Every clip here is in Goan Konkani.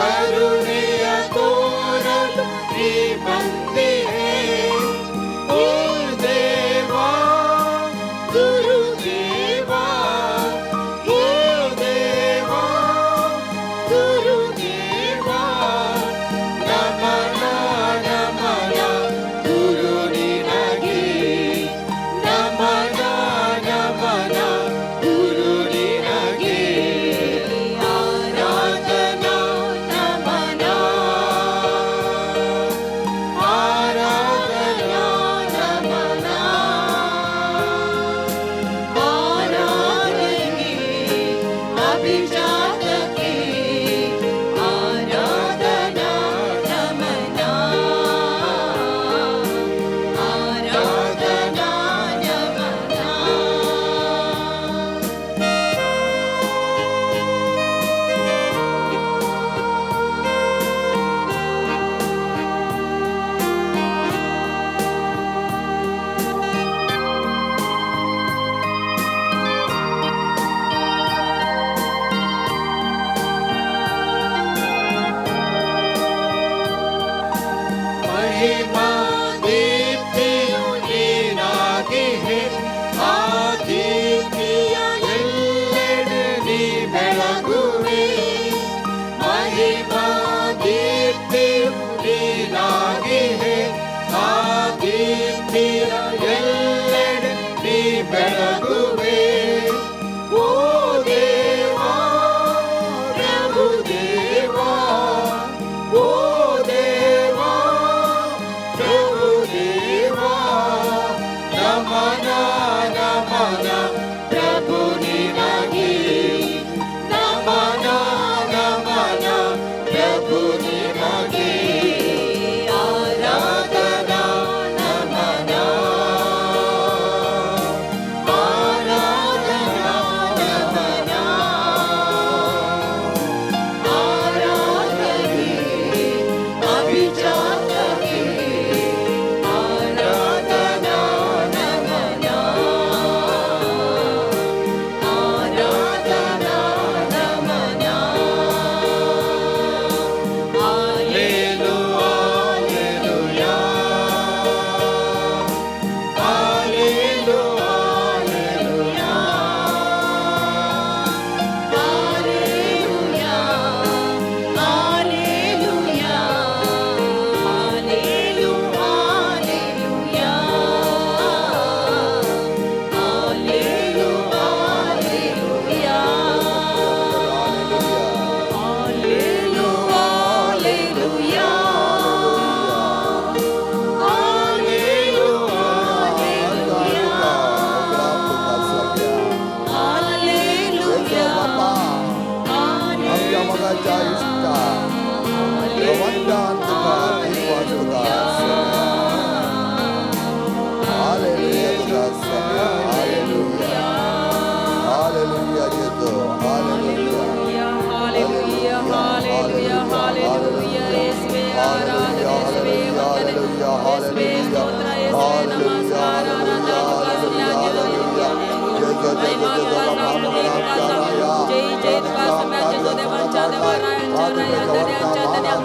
ಕರುಣೆಯ ತೋರಲು ನೀ ಬಂದಿಹೆ. ಓ ದೇವಾ, ಗುರುದೇವಾ, ಓ ದೇವಾ, ಗುರುದೇವಾ, ನಮನ ನಮನ ಗುರು ನಿನಗೆ, ನಮನ ನಮನ ಗುರು ನಿನಗೆ, ಆರಾಧನಾ ನಮನ, ಆರಾಧನಾ ನಮನ, ಆರಾಧನೆ ಅಭಿಜಾತಕ್ಕೆ, ಆರಾಧನಾ ನಮನ, ಆರಾಧನಾ ನಮನ. ಮಹಿಮಾ ದೀಪ್ತಿಯು ನೀನಾಗಿಹೆ, ಆ ದೀಪ್ತಿಯ ಎಲ್ಲೆಡೆ ನೀ ಬೆಳಗುವೆ. ಮಹಿಮಾ ದೀಪ್ತಿಯು ನೀನಾಗಿಹೆ, ಆ ದೀಪ್ತಿಯ ಎಲ್ಲೆಡೆ ನೀ ಬೆಳಗುವೆ. ಓ ದೇವಾ, ಪ್ರಭು ದೇವಾ, ಓ ದೇವಾ, ಪ್ರಭು ದೇವಾ, ನಮನ ನಮನ ಪ್ರಭು ನಿನಗೆ, ನಮನ ನಮನ ಪ್ರಭು ನಿನಗೆ, ಆರಾಧನಾ ನಮನ, ಆರಾಧನಾ ನಮನ, ಆರಾಧನೆ ಅಭಿಜಾತಕ್ಕೆ, ಆರಾಧನಾ ನಮನ, ಆರಾಧನಾ ನಮನ. ಹಾಲೇಲು hallelujah, ಹಾಲೇಲು hallelujah, hallelujah, hallelujah, ಹಾಲೇಲು hallelujah, ಹಾಲೇಲು hallelujah, ಹಾಲೇಲು hallelujah, ಹಾಲೇಲು hallelujah, hallelujah. आमच्या मोगाच्या इश्टा, वंदन तुका, दिनवास तुका. हालेलुया तुका स्वामी, हालेलुया, हालेलुया जेजू, हालेलुया. Hallelujah, hallelujah, hallelujah. ಯೇಸುವೇ ಆರಾಧನೆ, ಯೇಸುವೇ ವಂದನೆ, ಯೇಸುವೇ ಸ್ತೋತ್ರ, ಯೇಸುವೇ ನಮಸ್ಕಾರ. ಜೈ ಜೈ ತುका सम्या जेजू, देवांच्या देवा, रायांच्या राया, धन्यांच्या धन्या.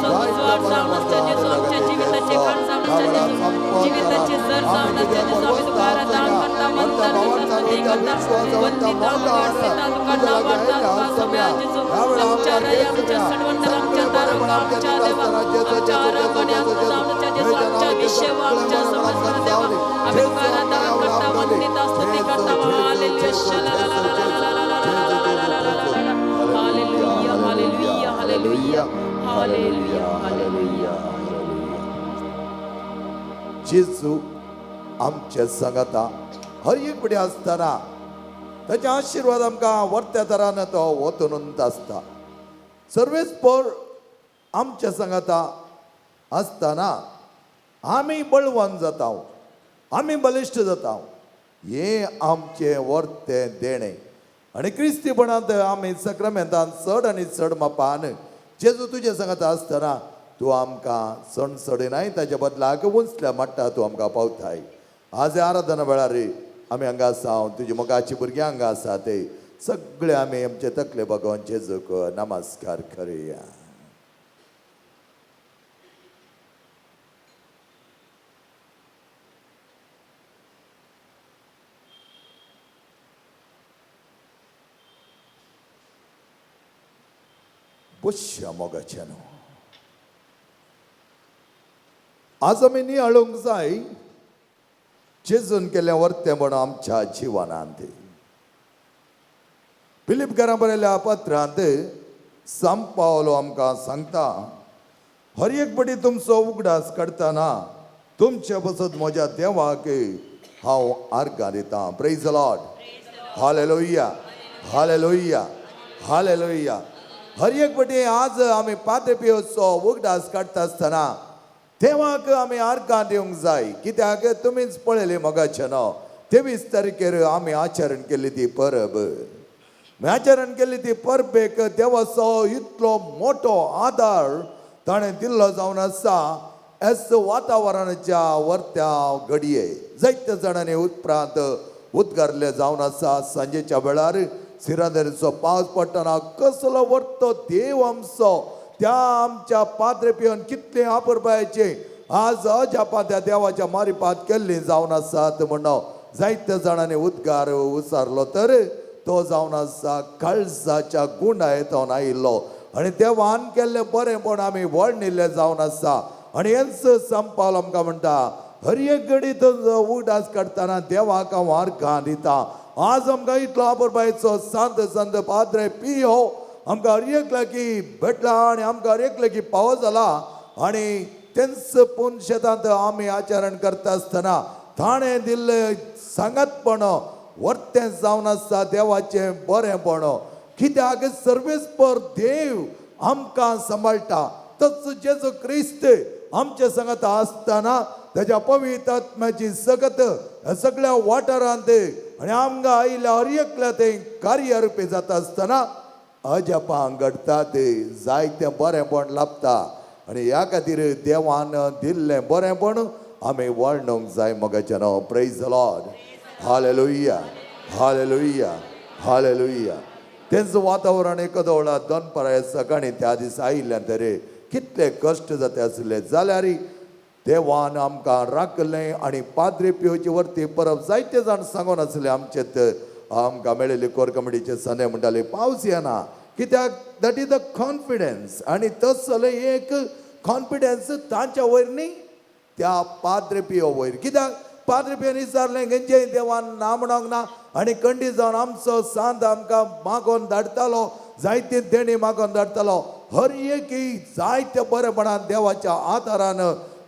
संसार स्वार सावनसच्या जेजू, आमच्या जीविताचे खाण सावनसच्या जेजू, जीविताचे सर सावनसच्या जेजू. आम्ही तुका आराधना करता, वंदन करता, स्तुती करता, वंदिता, वाढता तुका, नाव वाढता तुका सम्या जेजू. आमच्या राया, आमच्या सडवंतर, आमच्या तारका, आमच्या देवा, आमच्या आराधन्या सावनसच्या जेजू, आमच्या विश्व, आमच्या समस्त देवा, आम्ही तुका आराधना करता, वंदिता, स्तुती करता. Hallelujah, hallelujah, hallelujah, hallelujah, hallelujah, hallelujah. जेजू आमच्या सांगाता हर एक कडेन आसतना ताचे आशिर्वाद आमकां वर्त्या तरान तो वतून आसता. सर्वेस्पर आमच्या सांगाता आसतना आमी बळवंत जाता, आमी बलिश्ट जाता. हें आमचें वर्तें देणें आनी क्रिस्तीपणांत आमी सक्रामेंतान चड आनी चड मापान जेजू तुजें सांगाता आसतना तूं आमकां सणसणिनाय, ताच्या बदलाक उंचल्या माट्टा तूं आमकां पावताय. आज आराधना वेळार आमी हांगा आसा, तुजी मोगाची भुरगीं हांगा आसा ते. सगळे आमी आमचे तकले भगवान जेजूक नमस्कार करुया. बसया मोगाचें न्हू. आज आमी नियाळूंक जाय जेजून केल्लें वर्तें म्हण आमच्या जिवनांत. फिलीप घरा बरयल्या पत्रांत सांत पावलो आमकां सांगता, हर एक पटी तुमचो उगडास काडटना तुमचे पसत म्हज्या देवाक हांव आर्गां दितां. Praise the Lord. Hallelujah, hallelujah, hallelujah. हर एक पटी आज आमी पाद्रे पियोचो उगडास काडटा आसतना देवाक आमी आर्गां दिवंक जाय. कित्याक तुमीच पळयली मोगाचें न्हू, 23 तारखेर आमी आचरण केल्ली ती परब. आचरण केल्ली ती परबेक देवाचो इतलो मोटो आदार ताणें दिल्लो जावन आसा. एस वातावरणाच्या वर्त्या घडये जायत्या जाणांनी उपरांत उद्गारले जावन आसा. सांजेच्या वेळार सिरांदरीचो पावस पडटना कसलो वर्तो देव आमचो, त्या आमच्या पाद्रे पिवन कितले आपुरबायेचे आज अजापां त्या देवाच्या मारिपात केल्ली जावन आसात म्हणून जायत्या जाणांनी उद्गार उचारलो. तर तो जावन आसा काळजाच्या गुंडायेंत आयिल्लो आनी देवान केल्लें बरेंपण आमी वर्णिल्लें जावन आसा. आनी हेंच संपाल आमकां म्हणटा, हर एक घडी तो उगडास काडटना देवाक हांव आर्गां दिता. आज आमकां इतलो आपुरबायेचो सांत संत पाद्रे पियो आमकां हर एक लागीं भेटला आनी आमकां हर एक लागीं पावो जाला. आनी तेंच पूण शेतांत आमी आचरण करता आसतना ताणें दिल्लें सांगातपण वर्तें जावन आसा देवाचें बरेंपण. कित्याक सर्वेस्पर देव आमकां सांबाळटा. तच जेजू क्रिस्त आमचे सांगात आसतना ताच्या पवित्र आत्म्याची सगत सगळ्या वाठारांत आनी आमकां आयिल्ल्या हर एकल्या तें कार्यरुपी जाता आसतना अजापां घडटा, जायतें बरेंपण लाभता. आनी ह्या खातीर देवान दिल्लें बरेंपण आमी वर्णूंक जाय मोगाचें न्हू. Praise the Lord. Hallelujah, hallelujah, hallelujah. तेंच वातावरण एकदवळा दनपारा सकाळीं त्या दिसा आयिल्ल्यान तरी कितले कश्ट जाता आसले जाल्यार देवान आमकां राखलें. आनी पाद्रे पियोची वरती परब जायते जाण सांगून आसले आमचेत आमकां मेळिल्ली कोर कमिटीचे सने म्हणटाले पावस येना कित्याक, that is the confidence. आनी तसले एक कॉन्फिडन्स तांच्या वयर न्ही, त्या पाद्रे पियो वयर. कित्याक पाद्रे पियोन विचारलें खंयचें देवान ना म्हणोंक ना आनी कंडी जावन आमचो सांत आमकां मागोवन धाडटालो, जायते देणी मागोवन धाडटालो. हर एक जायत्या बरेपणान देवाच्या आदारान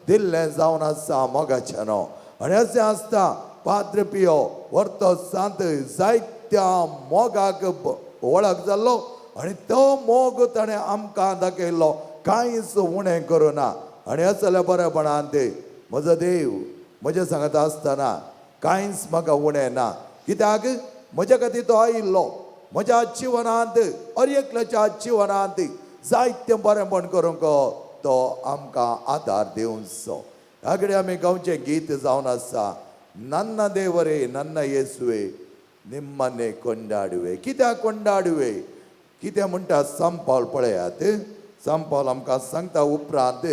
दिल्लें जावन आसा मोगाचें न्हू. आनी अशें आसता पाद्रे पियो वर्तो सांत जायत्या मोगाक वळख जाल्लो आनी तो मोग ताणें आमकां दाखयल्लो, कांयच उणें करुना. आनी असल्या बरेपणान ते म्हजो देव म्हज्या सांगता आसतना कांयच म्हाका उणें ना. कित्याक म्हज्या खातीर तो आयिल्लो, म्हज्या जिवनांत हर एकल्याच्या जिवनांत जायतें बरेंपण करूंक तो आमकां आदार दिवचो. ह्या कडेन आमी गांवचें गीत जावन आसा, नन्ना देवरे नन्ना येसुवे निम्मने कोंडाडुवे. कित्याक कोंडाडुवे, कितें म्हणटा संपाल पळयात. संपाल आमकां सांगता उपरांत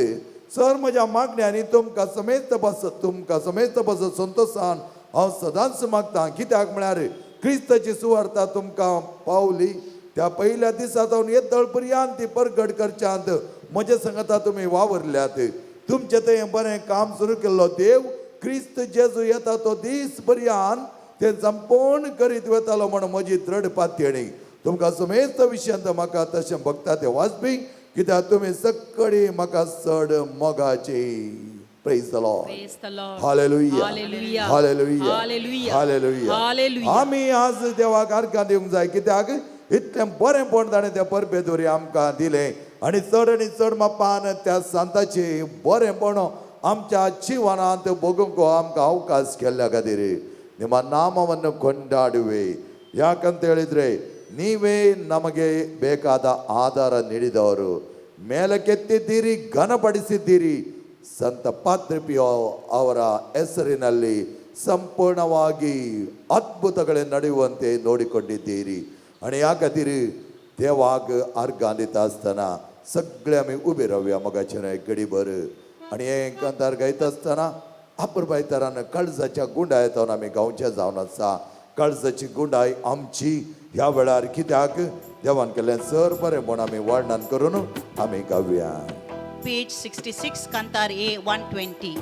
सर म्हज्या मागण्यांनी तुमकां समेस्त बसत, तुमकां समेस्त बसत संतोशान हांव सदांच मागता. कित्याक म्हळ्यार क्रिस्ताची सुवार्ता तुमकां पावली त्या पयल्या दिसा जावन येदळ पर्यंत ती परगट करच्यांत म्हजे सांगता तुमी वावरल्यात. तुमचें तें बरें काम सुरू केल्लो देव क्रिस्त जेजू येता तो दीस पर्यंत तें संपूर्ण करीत वतालो म्हण म्हजी दृढ पातयणी. तुमकां समेस्त विशयांत म्हाका तशें भगता तें वाजपी, कित्याक तुमी सगळी म्हाका चड मोगाची. Praise the Lord. Praise the Lord. Hallelujah. Hallelujah. Hallelujah. Hallelujah. Hallelujah. Hallelujah. आमी आज देवाक आर्गां दिवंक जाय. कित्याक इतलें बरेंपण ताणें त्या परबे दवरी आमकां दिलें आनी चड मापान त्या सांताचें बरेंपण आमच्या जिवनांत भोगूंक आमकां अवकाश केल्ल्या खातीर ನಿಮ್ಮ ನಾಮವನ್ನು ಕೊಂಡಾಡುವೆ. ಯಾಕಂತ ಹೇಳಿದ್ರೆ ನೀವೇ ನಮಗೆ ಬೇಕಾದ ಆಧಾರ ನೀಡಿದವರು, ಮೇಲಕ್ಕೆತ್ತಿದ್ದೀರಿ, ಘನಪಡಿಸಿದ್ದೀರಿ. ಸಂತ ಪಾದ್ರಿ ಪಿಯೋ ಅವರ ಹೆಸರಿನಲ್ಲಿ ಸಂಪೂರ್ಣವಾಗಿ ಅದ್ಭುತಗಳೇ ನಡೆಯುವಂತೆ ನೋಡಿಕೊಂಡಿದ್ದೀರಿ. आनी ह्या खातीर देवाक आर्गां दिता आसतना सगळे आमी उबे रावया मोगाचें एक घडीभर. आनी हें कांतार गायता आसतना अपुरबायतरान काळजाच्या गुंडायतान आमी गांवचे जावन आसा. काळजाची गुंडाय आमची ह्या वेळार कित्याक देवान केल्लें सर बरें म्हूण आमी वर्णन करून आमी गावया. Page 66, Kantar A 120.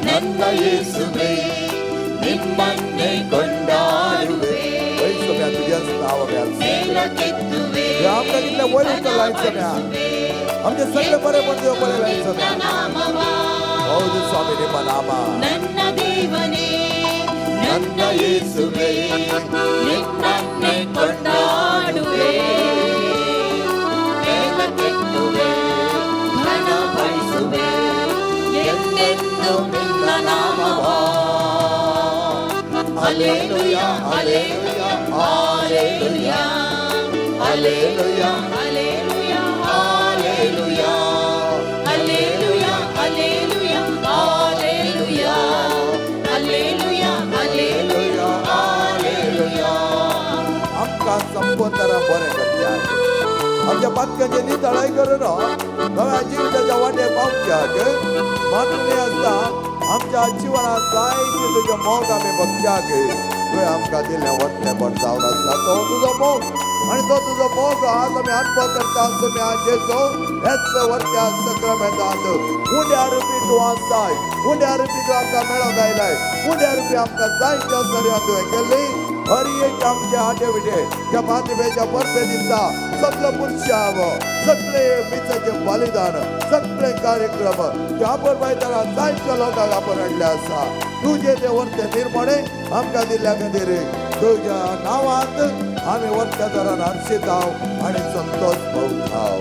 ನನ್ನ ಯೇಸುವೆ ನಿಮ್ಮನ್ನೇ ಕೊಂಡಾಡುವೆ. ಮೇಲಕ್ಕೆತ್ತುವೆ, आमचे सगळे बरे पण देव बरे ಹೌದು ಸ್ವಾಮಿ, ನಿಮ್ಮ ನಾಮ. ನನ್ನ ದೇವನೇ ನನ್ನ ಯೇಸುವೆ ನಿಮ್ಮನ್ನೇ ಕೊಂಡಾಡುವೆ. ಮೇಲಕ್ಕೆತ್ತುವೆ, ಘನಪಡಿಸುವೆ ಎಂದೆಂದು ನಿನ್ನ ನಾಮವ. Hallelujah, hallelujah, hallelujah, hallelujah, hallelujah, hallelujah, hallelujah, hallelujah, hallelujah, hallelujah, hallelujah, hallelujah. आमकां संपतरा बरें करच्या, आमच्या पातकांचे नितळाय करून नव्या जिविताच्या वाटे पावच्याक मात्र न्हय आसता आमच्या जिवनात जायते तुजे मोग आमी बगच्याक तुवें आमकां दिल्लें वतलेंपण जावन आसा तो तुजो मोग. आनी तो तुजो मोग आज आमी अनुभव करता आमी जेजो हेच वरत्या सक्रमेंतांत उंड्या रुपी तूं आसाय, उंड्या रुपी तूं आमकां मेळोंक आयलाय, उंड्या रुपी आमकां जायत्या सर्यां तुवें केल्ली. हर एक आमच्या आटे विटे त्या पातळेच्या परबे दिसा सगळो पुरशाव, सगळे मिसाचे बलिदान, सगळे कार्यक्रम त्या परबायतारा जायत्या लोकांक आपण हाडले आसा. तुजे ते वरते निर्मणे आमकां दिल्ल्या खातीर तुज्या नांवांत आमी वरत्या दरान हर्षिताव आनी संतोष भोगताव.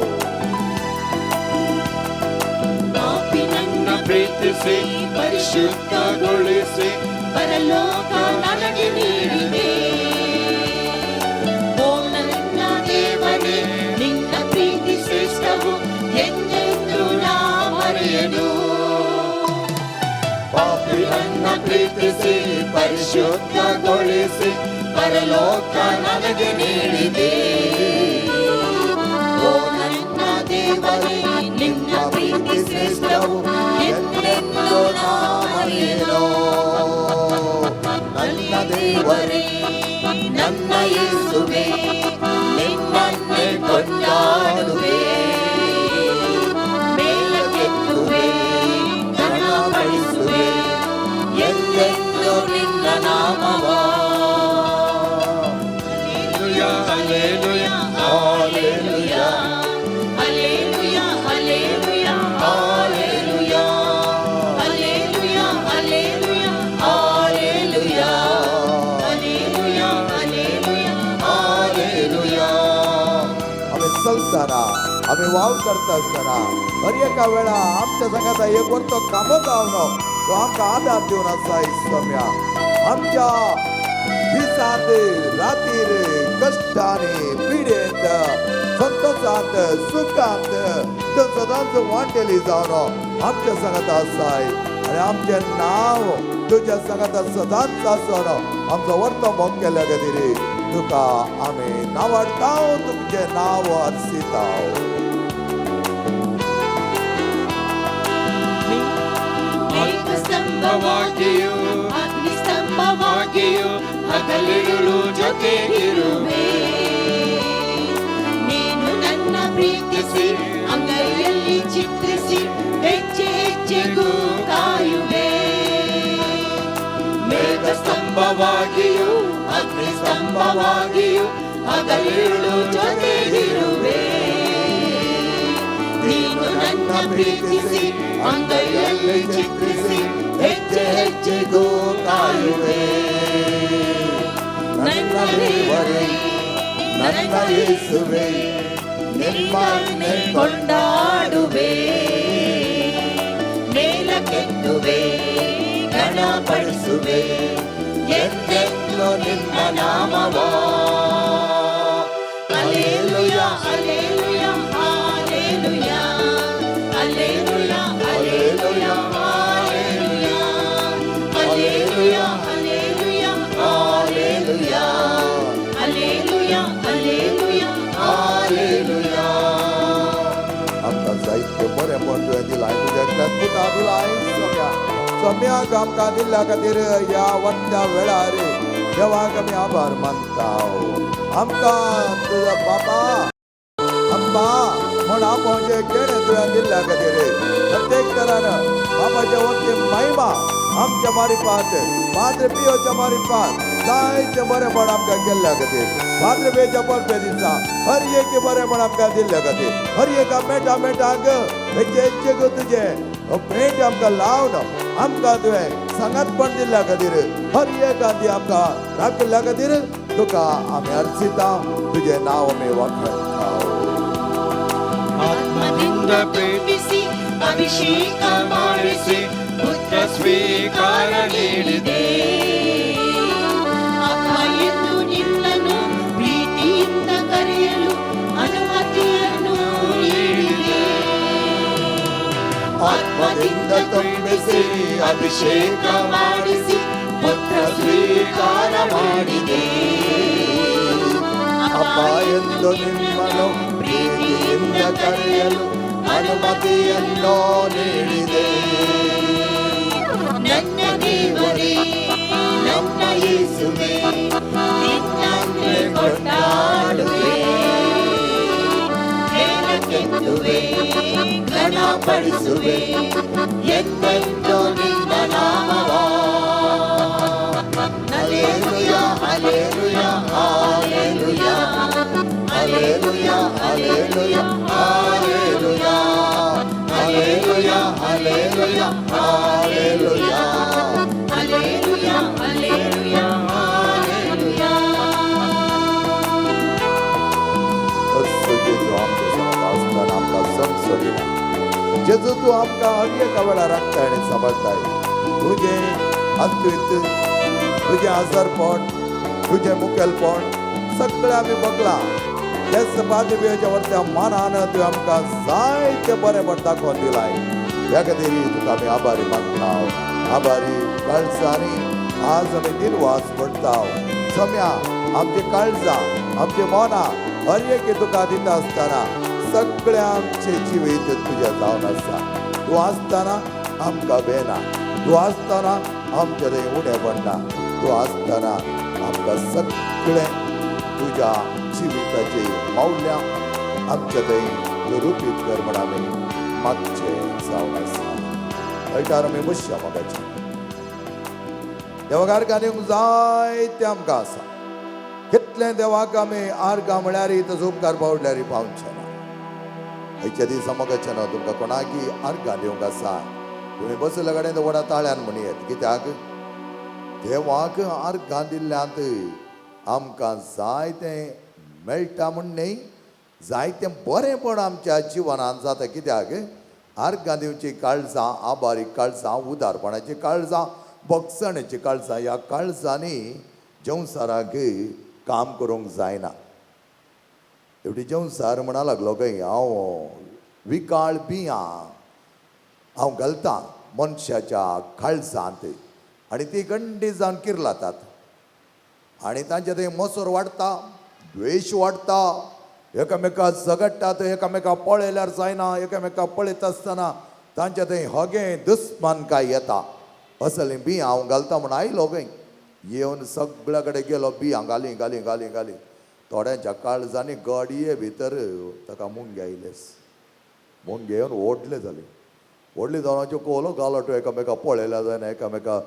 ಪಾಪಿ ನನ್ನ ಪ್ರೀತಿಸಿ ಪರಿಶುದ್ಧಗೊಳಿಸಿ ಪರಲೋಕ ನನಗೆ ನೀಡಿದೆ. ಓ ನನ್ನ ದೇವನೇ ನಿನ್ನ ಪ್ರೀತಿ ಶ್ರೇಷ್ಠವು ಎಂದೆಂದು ನಾ ಮರೆಯನು. ಪಾಪಿ ನನ್ನ ಪ್ರೀತಿಸಿ ಪರಿಶುದ್ಧಗೊಳಿಸಿ ಪರಲೋಕ ನನಗೆ ನೀಡಿದೆ. ಓ ನನ್ನ ದೇವನೇ ನಿನ್ನ ಪ್ರೀತಿ ಶ್ರೇಷ್ಠವು ಎಂದೆಂದು ನಾ ಮರೆಯನು. ನನ್ನ ದೇವರೇ ನನ್ನ ಯೇಸುವೆ ನಿನ್ನನ್ನೇ ಕೊಂಡಾಡುವೆ. ಮೇಲಕ್ಕೆತ್ತುವೆ, ಘನಪಡಿಸುವೆ ಎಂದೆಂದು ನಿನ್ನ ನಾಮವ. Hallelujah, hallelujah, hallelujah, hallelujah, hallelujah, hallelujah, hallelujah, hallelujah, hallelujah, hallelujah, hallelujah. आमी चलतना आमी वावर करता आसतना हर एका वेळा आमच्या संगाता एक वरतो कामो जावन तो आमकां आदार दिवन आसा सोम्या. आमच्या दिसांत रातीर कश्टांनी पिडेंत संतोषांत सुखांत तो सदांच वांटेली जावन आमच्या संगाता आसाय. आनी आमचें नांव तुज्या संगाता सदांच आसोन आमचो वरतो मोग केल्या खातीर तुका आमी नांवाडटाव, तुमचें नांव अर्सिताव. ಮೇಘಸ್ತಂಭವಾಗಿಯೂ ಅಗ್ನಿಸ್ತಂಭವಾಗಿಯೂ ಹಗಲಿರುಳು ಜೊತೆಗಿರುವೆ. ನೀನು ನನ್ನ ಪ್ರೀತಿಸಿ ಅಂಗೈಯಲ್ಲಿ ಚಿತ್ರಿಸಿ ಹೆಜ್ಜೆ ಹೆಜ್ಜೆಗೂ ಕಾಯುವೆ. ಮೇಘಸ್ತಂಭವಾಗಿಯೂ ಅಗ್ನಿಸ್ತಂಭವಾಗಿಯೂ ಹಗಲಿರುಳು ಜೊತೆಗಿರುವೆ. ನೀನು ನನ್ನ ಪ್ರೀತಿಸಿ ಅಂಗೈಯಲ್ಲಿ ಚಿತ್ರಿಸಿ ಹೆಜ್ಜೆ ಹೆಜ್ಜೆಗೂ ಕಾಯುವೆ. ನನ್ನ ದೇವರೇ ನನ್ನ ಯೇಸುವೆ ನಿಮ್ಮನ್ನೇ ಕೊಂಡಾಡುವೆ. ಮೇಲಕ್ಕೆತ್ತುವೆ, ಘನ ಘನಪಡಿಸುವೆ ಎಂದೆಂದು ನಿನ್ನ ನಾಮವ. Alleluia, alleluia, alleluia, alleluia, alleluia, alleluia, alleluia, alleluia, alleluia, alleluia, alleluia. आमकां जायते बरेंपण तुवें दिलां, तुज्या एकल्याच पुता दिलां. सोम्या सोम्याक आमकां दिल्ल्या खातीर ह्या वट्ट्या वेळार देवाक आमी आभार मानता. आमकां तुज्या बाबा अब्बा म्हण आपोवचें केळें तुवें दिल्ल्या खातीर प्रत्येक तरान बाबाच्या वरती महिमा आमच्या मारिफात, पाद्र पियोच्या मारिफात जायते बरेंपण आमकां केल्ल्या खातीर, पाद्र पियोच्या परबे दिसा हर एक बरेंपण आमकां दिल्ल्या खातीर, हर एका मेटा मेटाक हेचे हेचे गो तुजें भेट आमकां लावन आमकां तुवें सांगातपण दिल्ल्या खातीर, हर एक ती आमकां राखिल्ल्या खातीर तुका आमी अर्जिता, तुजें नांव आमी वाखाणता. ಆತ್ಮದಿಂದ ತುಂಬಿಸಿ ಅಭಿಷೇಕ ಮಾಡಿಸಿ ಪುತ್ರ ಸ್ವೀಕಾರ ನೀಡಿದೆ. ಅಪ್ಪ ಎಂದು ನಿನ್ನನ್ನು ಪ್ರೀತಿಯಿಂದ ಕರೆಯಲು ಅನುಮತಿಯನ್ನು ನೀಡಿದೆ. ಆತ್ಮದಿಂದ ತುಂಬಿಸಿ ಅಭಿಷೇಕ ಮಾಡಿಸಿ ಪುತ್ರ ಸ್ವೀಕಾರ ಮಾಡಿದೆ. ಅಪ್ಪ ಎಂದು ನಿಮ್ಮನ್ನು ಪ್ರೀತಿಯಿಂದ ಕರೆಯಲು ಅನುಮತಿಯನ್ನು ನೀಡಿದೆ. ನನ್ನ ದೇವರೇ, ನನ್ನ ಯೇಸುವೆ, ನಿನ್ನನ್ನೇ ಕೊಂಡಾಡುವೆ, ಮೇಲಕ್ಕೆತ್ತುವೆ, ಘನಪಡಿಸುವೆ ಎಂದೆಂದು ನಿನ್ನ ನಾಮವ. Alleluia, alleluia, alleluia, alleluia, alleluia, alleluia, alleluia, alleluia, alleluia, alleluia, alleluia, alleluia. असो जेजू आमच्या संगत आसतना आमकां संग सोडिना. जेजू, तूं आमकां हर एका वेळार राखताय आनी सांबाळटाय. तुजें अस्तित्व, तुजें आजारपण, तुजें मुखेलपण सगळें आमी बगलां. तेच पादव्याच्या वरत्या मानान तुवें आमकां जायते बरेंपण दाखोवन दिलाय. ह्या खातीर तुका आमी आभारी मागता. आभारी काळजांनी आज आमी दिनवास म्हणटा. सम्या आमची काळजां, आमची मनां हर एक तुका दिता आसतना सगळें आमचें जिवीत तुजें जावन आसा. तूं आसतना आमकां बेना, तूं आसतना आमचें थंय उणें पडना, तूं आसतना आमकां सगळें तुज्या जिविताची मौल्यां आमच्या थंय रुपीत कर म्हण आमी मागचें जावन आसा. अळटार आमी बसया. मोगाचें देवाक आर्गां दिवंक जायतें आमकां आसा. कितलें देवाक आमी आर्गां म्हळ्यार तसो उपकार पावल्यार पावचें ना. आयच्या दिसा मोगाचें ना तुमकां कोणाकी आर्गां दिवंक आसा, तुमी बसले कडेन व्हडा ताळ्यान म्हणयेत. कित्याक देवाक आर्गां दिल्ल्यांत आमकां जायतें मेळटा म्हण न्हय, जायतें बरेंपण आमच्या जिवनांत जाता. कित्याक आर्गां दिवची काळजां, आबारी काळजां, उदारपणाची काळजां, भोगसण्याची काळजां, ह्या काळजांनी संवसाराक काम करूंक जायना. एवढी संवसार म्हणा लागलो काय हांव विकाळ बियां हांव घालतां मनशाच्या काळजांत आनी ती गंडी जावन किर्लातात आनी तांचे थंय मोसर वाडटा, द्वेश वाडटा, एकामेका झगडटात, एकामेका पळयल्यार जायना. एकामेका पळयता आसतना तांच्या थंय हगें दुस्मानकाय येता. असलीं बियां हांव घालता म्हूण आयलो खंय, येवन सगळ्या कडेन गेलो, बियां घाली घाली घाली घाली. थोड्यांच्या काळजांनी गाडये भितर ताका मुंगे आयलेस, मुंगे येवन व्हडले जाले. व्हडले जावन कोलो घालटो एकामेका पळयल्या जायना, एकामेका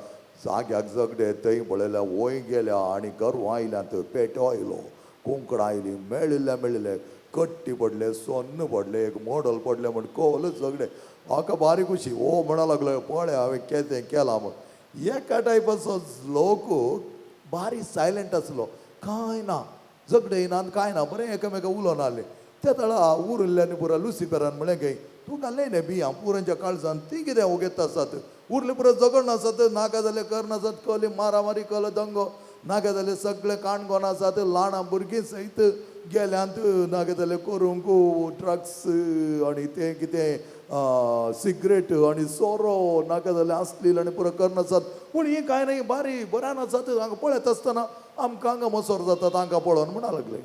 जाग्याक झगडे थंय पळयल्या वंय गेल्या आनी गोरवां आयल्यांत, पेटो आयलो, कुंकडां आयलीं, मेळिल्ले मेळिल्ले कट्टी पडले, सोन्न पडले, एक मोडल पडलें म्हण कोल झगडे. म्हाका बारीक खुशी ओ म्हणा लागलो, पळय हांवें केतें केलां म्हण. एका टायपाचो लोक बारीक सायलंट आसलो, कांय ना, झगडे ना कांय ना, बरें एकामेका उलोवन आसले. त्या तळा उरिल्ल्यानी पुरा लुसिफेरान म्हणलें खंय, तूं घालय न्ही बियां पुरांच्या काळजान, ती कितें उगेत आसात, उरले पुरो झगड नासत, नाका जाल्यार कर नासत, कले मारामारी कल दंगो नाका जाल्यार सगळे काणकोण आसात, ल्हान भुरगीं सयत गेल्यांत नाका जाल्यार करूंक ड्रग्स आनी तें कितें सिगरेट आनी सोरो नाका जाल्यार असलील आनी पुरो कर नासत. पूण ही कांय न्ही, बारी बऱ्यान आसात. हांगा पळयत आसतना आमकां हांगा मसर जाता तांकां पळोवन म्हणा लागले.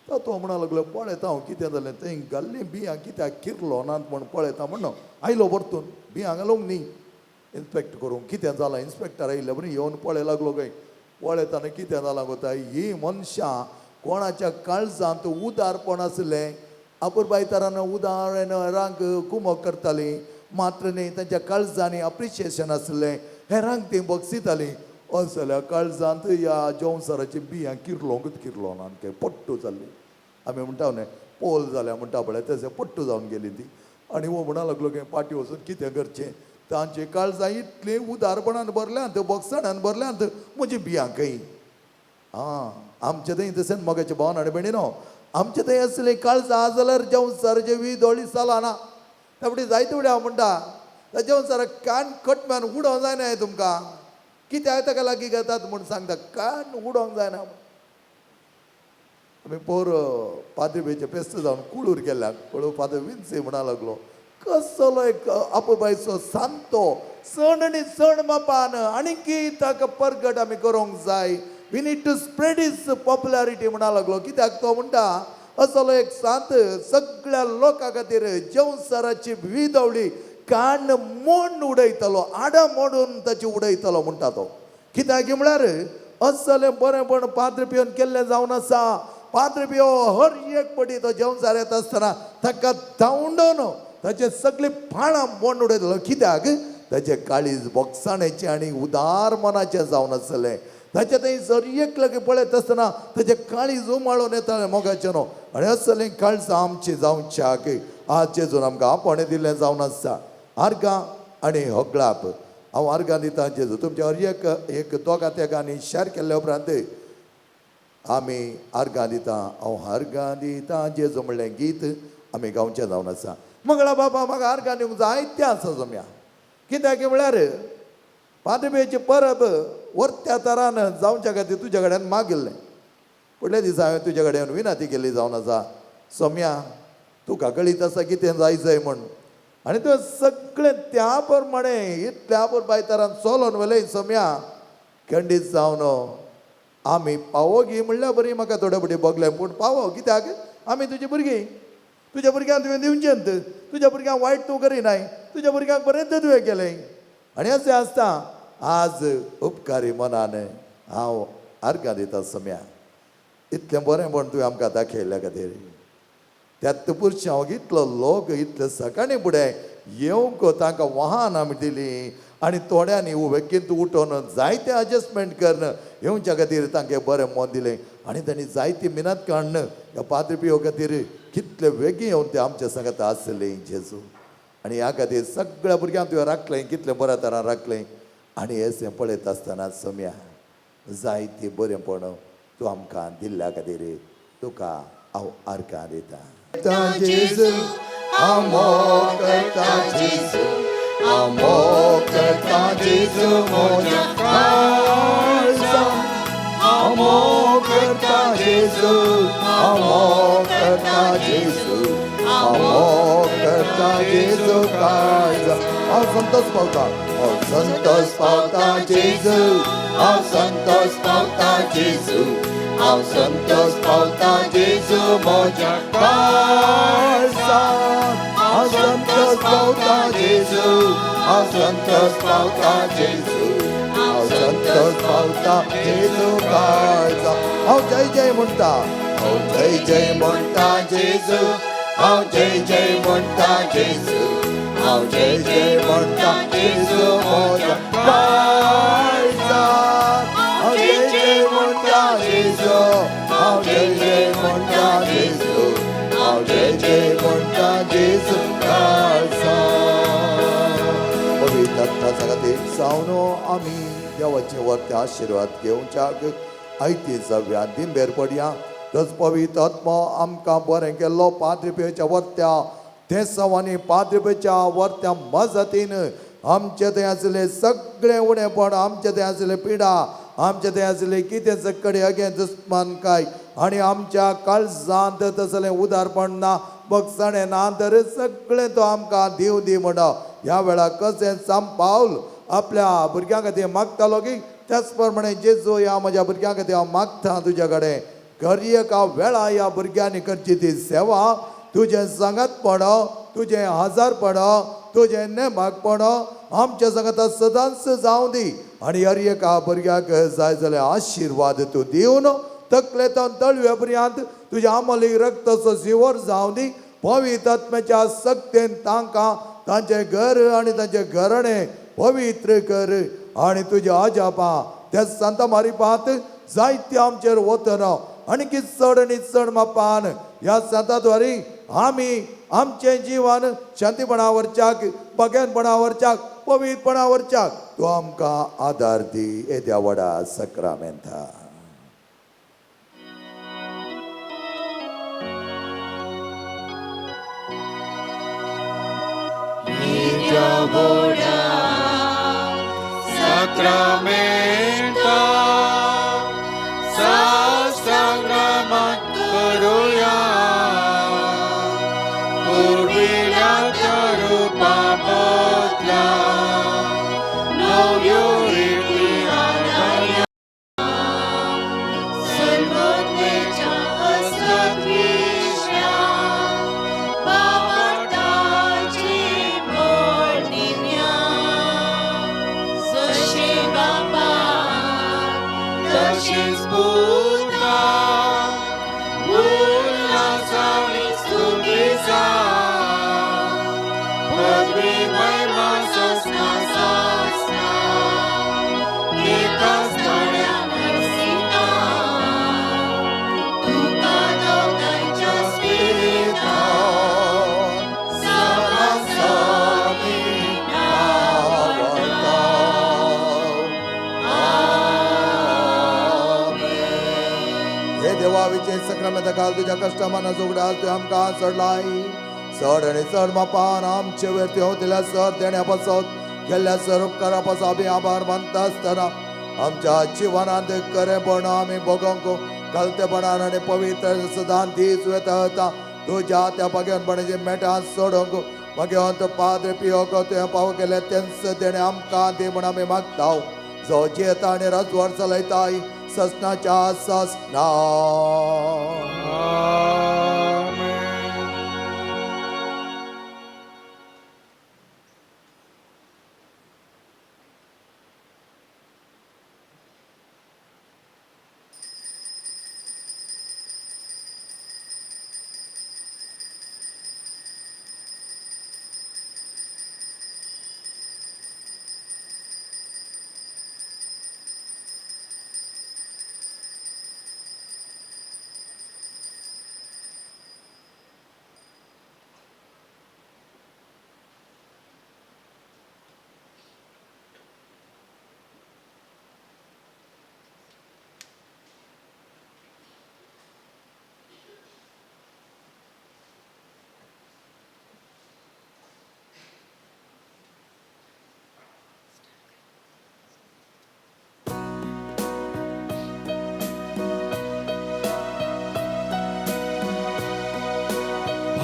तो म्हणा लागलो पळयता हांव कितें जालें, थंय घाल्लीं बियां कित्याक किरलो नात म्हण पळयता म्हण आयलो परतून बियां घालूंक न्ही इन्स्पेक्ट करूंक कितें जालां. इन्स्पेक्टर आयिल्ले बरी येवन पळय लागलो खंय, पळयतना कितें जालां गोता, ही मनशां कोणाच्या काळजांत उदारपण आसलें, अपुरबायतरान उदार हेरांक कुमक करतालीं, मात्र न्ही तांच्या काळजांनी अप्रिशिएशन आसलें, हेरांक तीं बक्षितालीं. अशें जाल्यार काळजांत ह्या जोंवसराची बियां किरलोंकूच किरलो ना, पट्टू जाल्ली. आमी म्हणटा न्ही पोल जाल्या म्हणटा पळय, तशें पट्टू जावन गेली ती. आनी हो म्हणा लागलो की पाटी वचून कितें करचें, तांची काळजां इतलीं उदारपणान भरल्यांत, बक्षणान भरल्यांत, म्हजी बियां खंय. आं आमचे थंय तशेंच मोगाचे भावन आनी भयणीनो, आमचे थंय आसलीं काळजां आसा जाल्यार जेवसाराचे वीद चलना. त्या फुडें जायते फुडें हांव म्हणटा त्या जेवसाराक कान कटम्यान उडोवंक जायना तुमकां, कित्याक ताका लागीं घेतात म्हूण सांगता, कान उडोवंक जायना. आमी पोर पाद्रीबेचे पेस्त जावन कुळूर गेल्या, कुळूर फादर विन्सी म्हणा लागलो कसलो एक आपोबायचो सांतो सण आनी सण मापान आनीकी ताका परगट आमी करूंक जाय. We need to spread his popularity म्हणा लागलो. कित्याक तो म्हणटा असलो एक सांत सगळ्या लोकां खातीर जेवसाराची विदवळी कान मोड उडयतलो, आडां मोडून ताची उडयतलो म्हणटा तो. कित्याक म्हळ्यार असलें बरेंपण पाद्र पिवन केल्लें जावन आसा. पाद्र पियो हर एक पटी तो जेवसार येता आसतना ताका धांवडोन ताचे सगळीं पाळां मोड उडयतलो. कित्याक ताचें काळीज बोगसाणेचें आनी उदार मनाचें जावन आसलें. ताचे थंय जर एक लागीं पळयत आसतना ताचें काळीज उमाळून येतालें मोगाचें न्हू. आनी असलें काळजां आमचीं जावच्याक आज जेजून आमकां आपोवणें दिल्लें जावन आसा. आर्गां आनी होगळाप हांव आर्गां दिता जेजू तुमच्या हर एक एक दोगा तेगांनी शेअर केल्ल्या उपरांत आमी आर्गां दिता. हांव आर्गां दिता जेजू म्हणलें गीत आमी गावचें जावन आसा. मंगळा बाबा म्हाका आर्गां दिवंक जायतें आसा जमया. कित्याक म्हळ्यार पाद्रबेची परब वर्त्या तरान जावच्या खातीर तुज्या कडेन मागिल्लें. फुडल्या दिसा हांवें तुज्या कडेन विनंती केल्ली जावन आसा, सोम्या तुका कळीत आसा कितें जाय जाय म्हण. आनी तुवें सगळें त्या प्रमाणे इतल्या पुरबायतरान चलोन व्हेलें सोम्या. खंडीत जावन आमी पावो गी म्हणल्यार बरी म्हाका थोडे फुडें भोगलें, पूण पावो कित्याक आमी तुजी भुरगीं, तुज्या भुरग्यांक तुवें दिवचें, तुज्या भुरग्यांक वायट तूं करिनाय, तुज्या भुरग्यांक बरेंच तुवें केलें. आनी अशें आसता आज उपकारी मनान हांव आर्गां दिता सम्या, इतलें बरें म्हण तुवें आमकां दाखयल्ल्या खातीर. त्यात पुरशांव इतलो लोक इतले सकाळीं फुडें येवंक तांकां वाहन आमी दिली आनी थोड्यांनी बेगीन उठोवन जायते एडजस्टमेंट करून येवच्या खातीर तांकां बरें मन दिलें. आनी तांणी जायती मिनत काडून ह्या पाद्री पियो खातीर कितले वेगीं येवन ते आमच्या सांगात आसले जेजू. आनी ह्या खातीर सगळ्या भुरग्यांक तुवें राखलें, कितलें बऱ्या तरान राखलें. आनी हें पळयत आसतना सम्या जायती बरेंपण तूं आमकां दिल्ल्या खातीर तुका हांव आर्गां दिता. जेजू हांव मोग करता जेजू, हांव मोग करता जेजू म्हज्या काळजान. हांव मोग करता जेजू, हांव मोग करता जेजू, हांव मोग करता जेजू काळजान. हांव संतोष पावता, हांव संतोष पावता जेजू, हांव संतोष पावता जेजू, हांव संतोष पावता जेजू म्हज्या काळजान. हांव संतोष पावता जेजू, हांव संतोष पावता जेजू, हांव संतोष पावता जेजू काळजान. हांव जय जय म्हणटा, हांव जय जय म्हणटा जेजू, हांव जय जय म्हणटा जेजू, हांव जय जय म्हणटा जेजू म्हज्या काळजान. हांव जय जय म्हणटा जेजू, हांव जय जय म्हणटा जेजू, हांव जय जय म्हणटा जेजू काळजान. पवित्र खातीर जावन आमी देवाचे वरते आशिर्वाद घेवच्याक आयती जावया दिंबेर पडया. तस पवित्र आत्मो आमकां बरें केल्लो पाद्रीपेच्या वर्त्या देसांवांनी पाद्रीपेच्या वर्त्या मजतीन आमचे थंय आसले सगळे उणेपण, आमचे थंय आसले पिडा, आमचे थंय आसले कितें सकडे अगे दुस्मानकाय आनी आमच्या काळजांत तसलें उदारपण ना, बगसणें ना, तर सगळें तो आमकां दिवं दी म्हण ह्या वेळार कशें सांत पावल आपल्या भुरग्यां खातीर मागतालो की त्याच प्रमाणे जेजू ह्या म्हज्या भुरग्यां खातीर हांव मागता तुज्या कडेन घरी एका वेळा ह्या भुरग्यांनी करची ती सेवा तुजें सांगात पडो, तुजें हजार पडो, तुजें नेमाक पडो, आमच्या सांगाता सदांच जावं दी आनी हर एका भुरग्याक जाय जाल्यार आशिर्वाद तूं दिवन तकलेंतल्यान तळव्या पर्यंत तुज्या आमली रक्ताचो जिवर जावं दी. पवित्र आत्म्याच्या सक्तेन तांकां तांचें घर आनी तांचें घराणें पवित्र कर आनी तुज्या अजापां त्या सांता मारिपांत जायते आमचेर वतना आनी कित चड आनी चड मापान ह्या सांताद्वारी आमी आमचें जिवन शांतीपणा वरच्याक, बगेनपणा वरच्याक, पवित्रपणा वरच्याक तूं आमकां आदार दी येद्या व्हडा सक्रामेंता. Sacramento, साष्टांगनामात करूया, पुर्विल्या त्या रूपा बदला, नव्यो रिती आदारया. सर्वोत्तेच्या असदृश्या, बाबाची मोडणीन्या, जशें बापा तशेंच पुता, उल्हासानी स्तुतीचा, पदवी महिमा ससना ससना, एकाच थोड्या नरसिंहा, तुका दोगांयच्या स्पिरितान सामासामी नांवांता. हे देवा विजय सक्रामेंता काल तुज्या कश्टमानाचो उगडास तुवें आमकां चडलाय. चड आनी चड मापान आमचे वयर तुवें दिल्या सर देण्या पासत केल्ल्या सर उपकारा पासत आमी आभार मानता आसतना आमच्या जिवनांत खरेपण आमी भोगोंक घालतेपणान आनी पवित्र सदां दीस वेता वता तुज्या त्या भाग्यपणाची मेटां सोडूंक भाग्यवंत पाद्रे पियोक तुवें पाव केलें तेंच देणें आमकां दी म्हूण आमी मागता. जो जियेता आनी राजवाड चलयताय ससनाच्या ससना.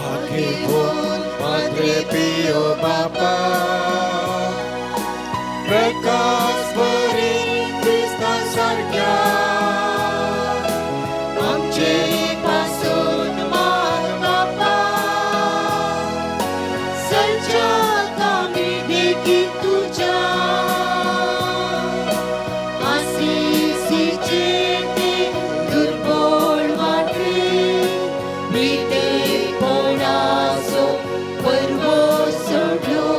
आमेन. Padre Pio Bapa, प्रकाश बरी क्रिस्ता सारक्या, आमचे पासून माग बापा, सज्जा कामी देखी तुज्या, आसिसीचे ते दुर्बळ वाटे, विटेपणाचो पर्व सोडलो,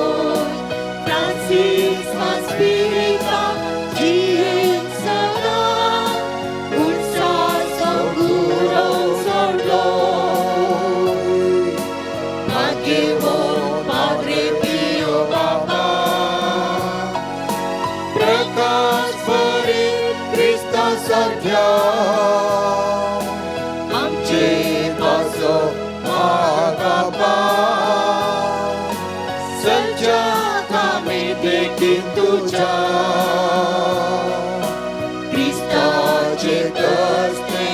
देखीन तुज्या क्रिस्ताचे कसते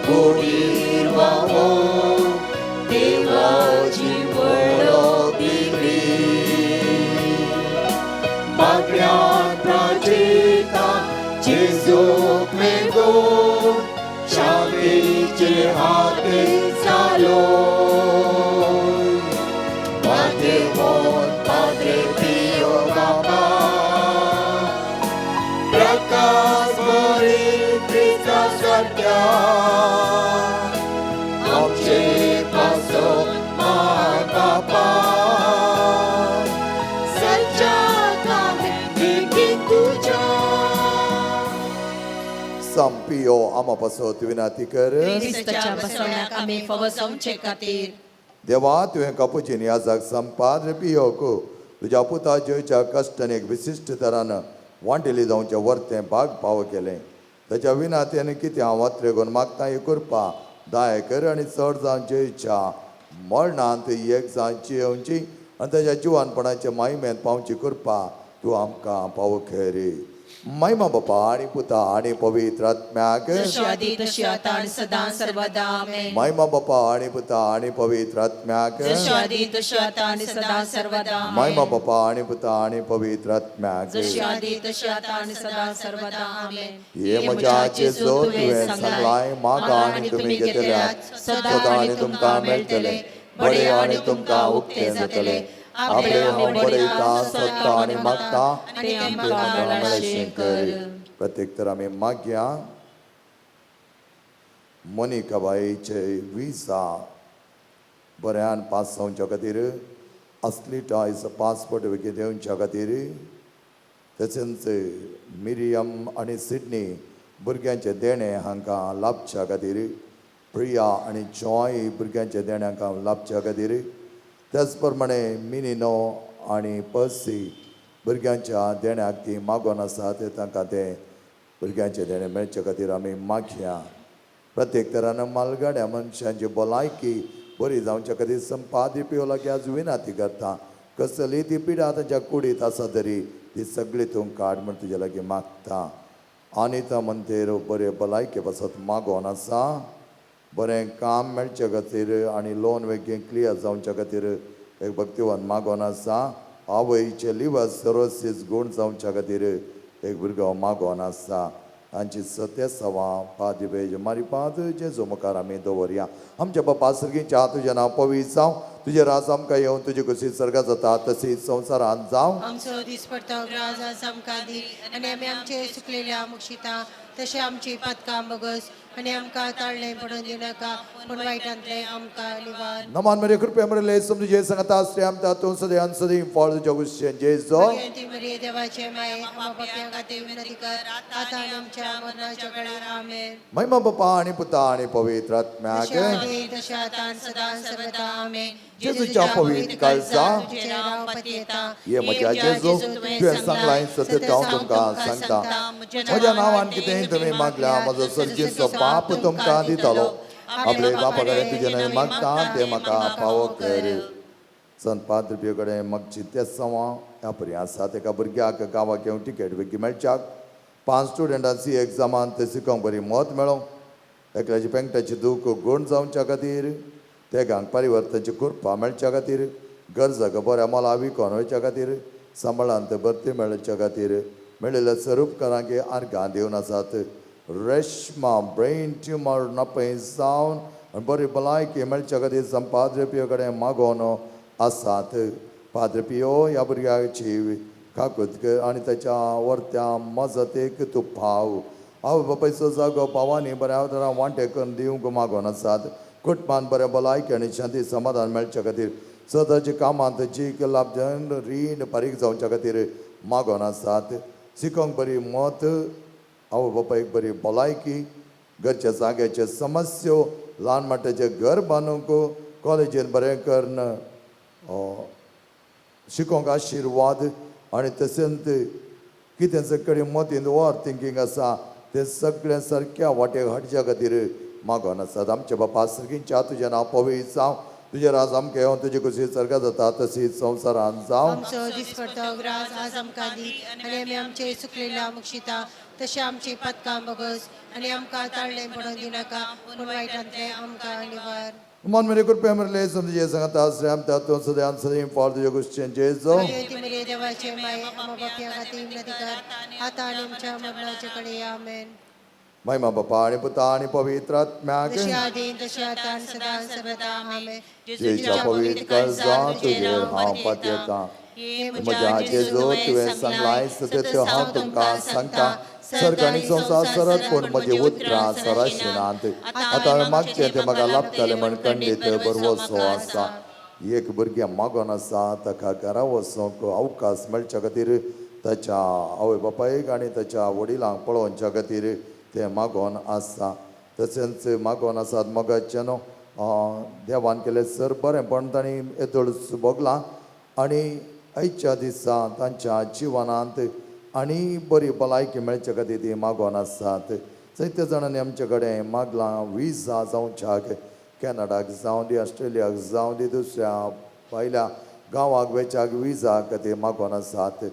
गोडीर व्हांवो देवाची वळख दिली मागण्या प्राचेता जेजूक मेगो शांतीचे हाते चालो मातेवोन पाद्रे पियो बाबा प्रकाश बरी क्रिस्ता सारक्या आमचे पासो माय बापा सच्चा कामे देखीन तुज्या संपियो आमा पासत विनाती कर. क्रिस्ताच्या बसवण्याक आमी फावो जावचे खातीर. देवा, तुवें कापुचीन याजाक संपाद्र पियोक तुज्या पुता जेच्या कश्टान एक विशिश्ट तरान वांटेली जावचें वर्तें भाग पाव केलें. ताच्या विनातेन कितें हांव वात्रेगून मागता ही कृपा दाय कर आनी चड जावन जेच्या मरणांत एक जावन जियेवची आनी ताच्या जिवानपणाचे माहिमेंत पावची कृपा तूं आमकां पावो खेरी. महिमा बापा आनी पुता आनी पवित्र आत्म्याक. जशी आदी तशी आता आणि सदा सर्वदा. आमेन. महिमा बापा आनी पुता आनी पवित्र आत्म्याक. जशी आदी तशी आता आणि सदा सर्वदा. महिमा बापा आनी पुता आनी पवित्र आत्म्याक. जशी आदी तशी आता आणि सदा सर्वदा. आमेन. हे म्हज्या जेजू, तुवें सांगलाय, मागा आनी तुमी घेतल्यात, सदां आनी तुमकां मेळटलें, बडे आनी तुमकां उक्तें जातलें. आपले हांव बडयता, सोदता आनी मागता आनी ते आमकां मेळशें कर. प्रत्येक तर आमी मागया. मोनिका बाईचे विजा बऱ्यान पास जावच्या खातीर, असली टायज पासपोर्ट वेगळी दिवच्या खातीर, तशेंच मिरियम आनी सिडनी भुरग्यांचें देणें हांकां लाभच्या खातीर, प्रिया आनी जॉय भुरग्यांच्या देणें हांकां लाभच्या खातीर, त्याच प्रमाणे मिनिनो आनी पर्सी भुरग्यांच्या देण्याक ती मागोन आसा ते तांकां तें भुरग्यांचें देणें मेळचे खातीर आमी मागया. प्रत्येक तरान मालगाड्या मनशांची भलायकी बरी जावच्या खातीर संपादी पियो लागीं आज विनाती करता. कसली ती पिडा तांच्या कुडीत आसा तरी ती सगळी तूं काड म्हण तुज्या लागीं मागता. आनी म्हणतेर बरे भलायके पासत मागोन आसा. बरें काम मेळचे खातीर आनी लोन वेगळें क्लियर जावच्या खातीर एक भक्तिवान मागोन आसा. आवयचे लिवर सर्वसीस गूण जावच्या खातीर एक भुरगो मागोन आसा. तांची सत्य सवां पादी पेज मारी पाद जेजू मुखार आमी दवरया. आमच्या बापा सर्गीच्या, तुजें नांव पवित्र जावं, तुजें राज आमकां येवन, तुजी खुशी सर्गात जाता तशी संवसारांत जावं. आमचो दिसपडतो ग्रास आज आमकां दी आनी आमी आमचे चुकलेल्या मुक्षिता तशें आमची पातकां बगस आनी आमकां ताळणें पडून दिवनाका पूण वायटांतलें आमकां निवार. नमान मरे, कृपया मरे, समजू सांगता श्री आमता तूं सदैव सदैव फळ तुज्या गुस्सेन जेजो. भगवंती मरिये, देवाचे माये, आम्हा पाप्यां खातीर विनंती कर आता आनी आमच्या मरणाच्या वेळार. आमेन. महिमा बापा आणि पुता आणि पवित्र आत्म्याक. तशें आदी तशें आतां आनी सदां सर्वदा. आमेन. जेजूच्या पवित्र काळजा, तुजें नांव पतयेता. हे म्हज्या जेजू, तुवें सांगलां सत्य हांव तुमकां सांगता, म्हज्या नांवान कितेंय तुमी मागल्या म्हजो सर्गीचो बाप तुमकां दितलो. आपले बापा कडेन तुजें न्हय मागता तें म्हाका पावो कर. संत पाद्र कडेन मागची ते सवां ह्या परी आसा. तेका भुरग्याक गांवाक येवन टिकेट बेगीन मेळच्याक, 5 स्टुडंटां सी एग्जामांत शिकोवंक बरी मत मेळों, एकल्याची पेंकटाची दूख गूण जावच्या खातीर, तेगांक परिवर्तनाची कृपा मेळच्या खातीर, गरजाक बऱ्या मोला विकोन वयच्या खातीर, सांबाळांत भरती मेळच्या खातीर मेळिल्ल्या स्वरूपकारांक आर्गां दिवन आसात. रेशमा ब्रेन ट्युमर नपय जावन आनी बरी भलायकी मेळच्या खातीर संपाद्र पियो कडेन मागोवन आसात. पाद्र पियो, ह्या भुरग्याची काकूत कर आनी ताच्या वर्त्या मजतेक तूं पाव. आवय बापायचो जागो पावांनी बऱ्या तरान वांटे करून दिवंक मागोवन आसात. कुटुंबान बरें भलायकी आनी शांती समाधान मेळच्या खातीर, सदांच्या कामांत जीक लाभजन रीण फारीक जावच्या खातीर मागोवन आसात. शिकोंक बरी मत, आवय बापायक बरी भलायकी, घरच्या जाग्याचे समस्यो, ल्हान मोठ्याचें घर बांदूंक, कॉलेजीन बरें करून शिकोंक आशिर्वाद आनी तशेंच कितें सगळें मतींत ओवर थिंकींग आसा तें सगळें सारक्या वाटेक हाडच्या खातीर मागोन आसात. आमच्या बापा सर्गींच्या, तुजें नांव पवित्र जावं, तुजें राज आमकां येवन तुजी खुशी सर्गात जाता तशीच संवसारांत जावं. आमचो दिसपडतो ग्रास आज आमकां दी आनी आमी आमचे चुकलेल्या मुक्षिता तशें आमची पदकां बगस आनी आमकां ताळणें पडोवन दिनाका पूण वायटांतलें आमकां निवार. मन मेरे कृपया मेरे समजे सांगता आश्रय तूं सदां सदां फाल तुज्या गुश्चें जेजो. मरिये देवाचे माये आम्हा पापयां खातीर विनंती कर आतां आनी आमच्या मरणाचे कडे. आमेन. महिमा बापा आनी पुता आनी पवित्र आत्म्याक. जशें आदीं तशें आतां आनी सदां सर्वदा. आमेन. जेच्या पवित्र काळजां तुजेर हांव पातयेतां. म्हज्या जेजू तुवें सांगलाय सत्य हांव तुमकां सांगता सर्ग आनी संवसार सरत पूण म्हजी उतरां सराशिनात. आतां हांवें मागचें तें म्हाका लाभतलें म्हण खंडीत बरवसो आसा. एक भुरगें मागोन आसा ताका घरा वचूंक अवकाश मेळच्या खातीर ताच्या आवय बापायक आनी ताच्या वडिलांक पळोवच्या खातीर तें मागोन आसा. तशेंच मागोन आसात मोगाचें न्हू देवान केलें सर बरें पण तांणी येदोळ भोगलां आनी आयच्या दिसा तांच्या जिवनांत आनी बरी भलायकी मेळचे खातीर ती मागोन आसात. जायत्या जाणांनी आमचे कडेन मागलां विजा जावच्याक कॅनडाक जावं दी ऑस्ट्रेलियाक जावं दी दुसऱ्या भायल्या गांवाक वेच्याक विजा खातीर मागोन आसात.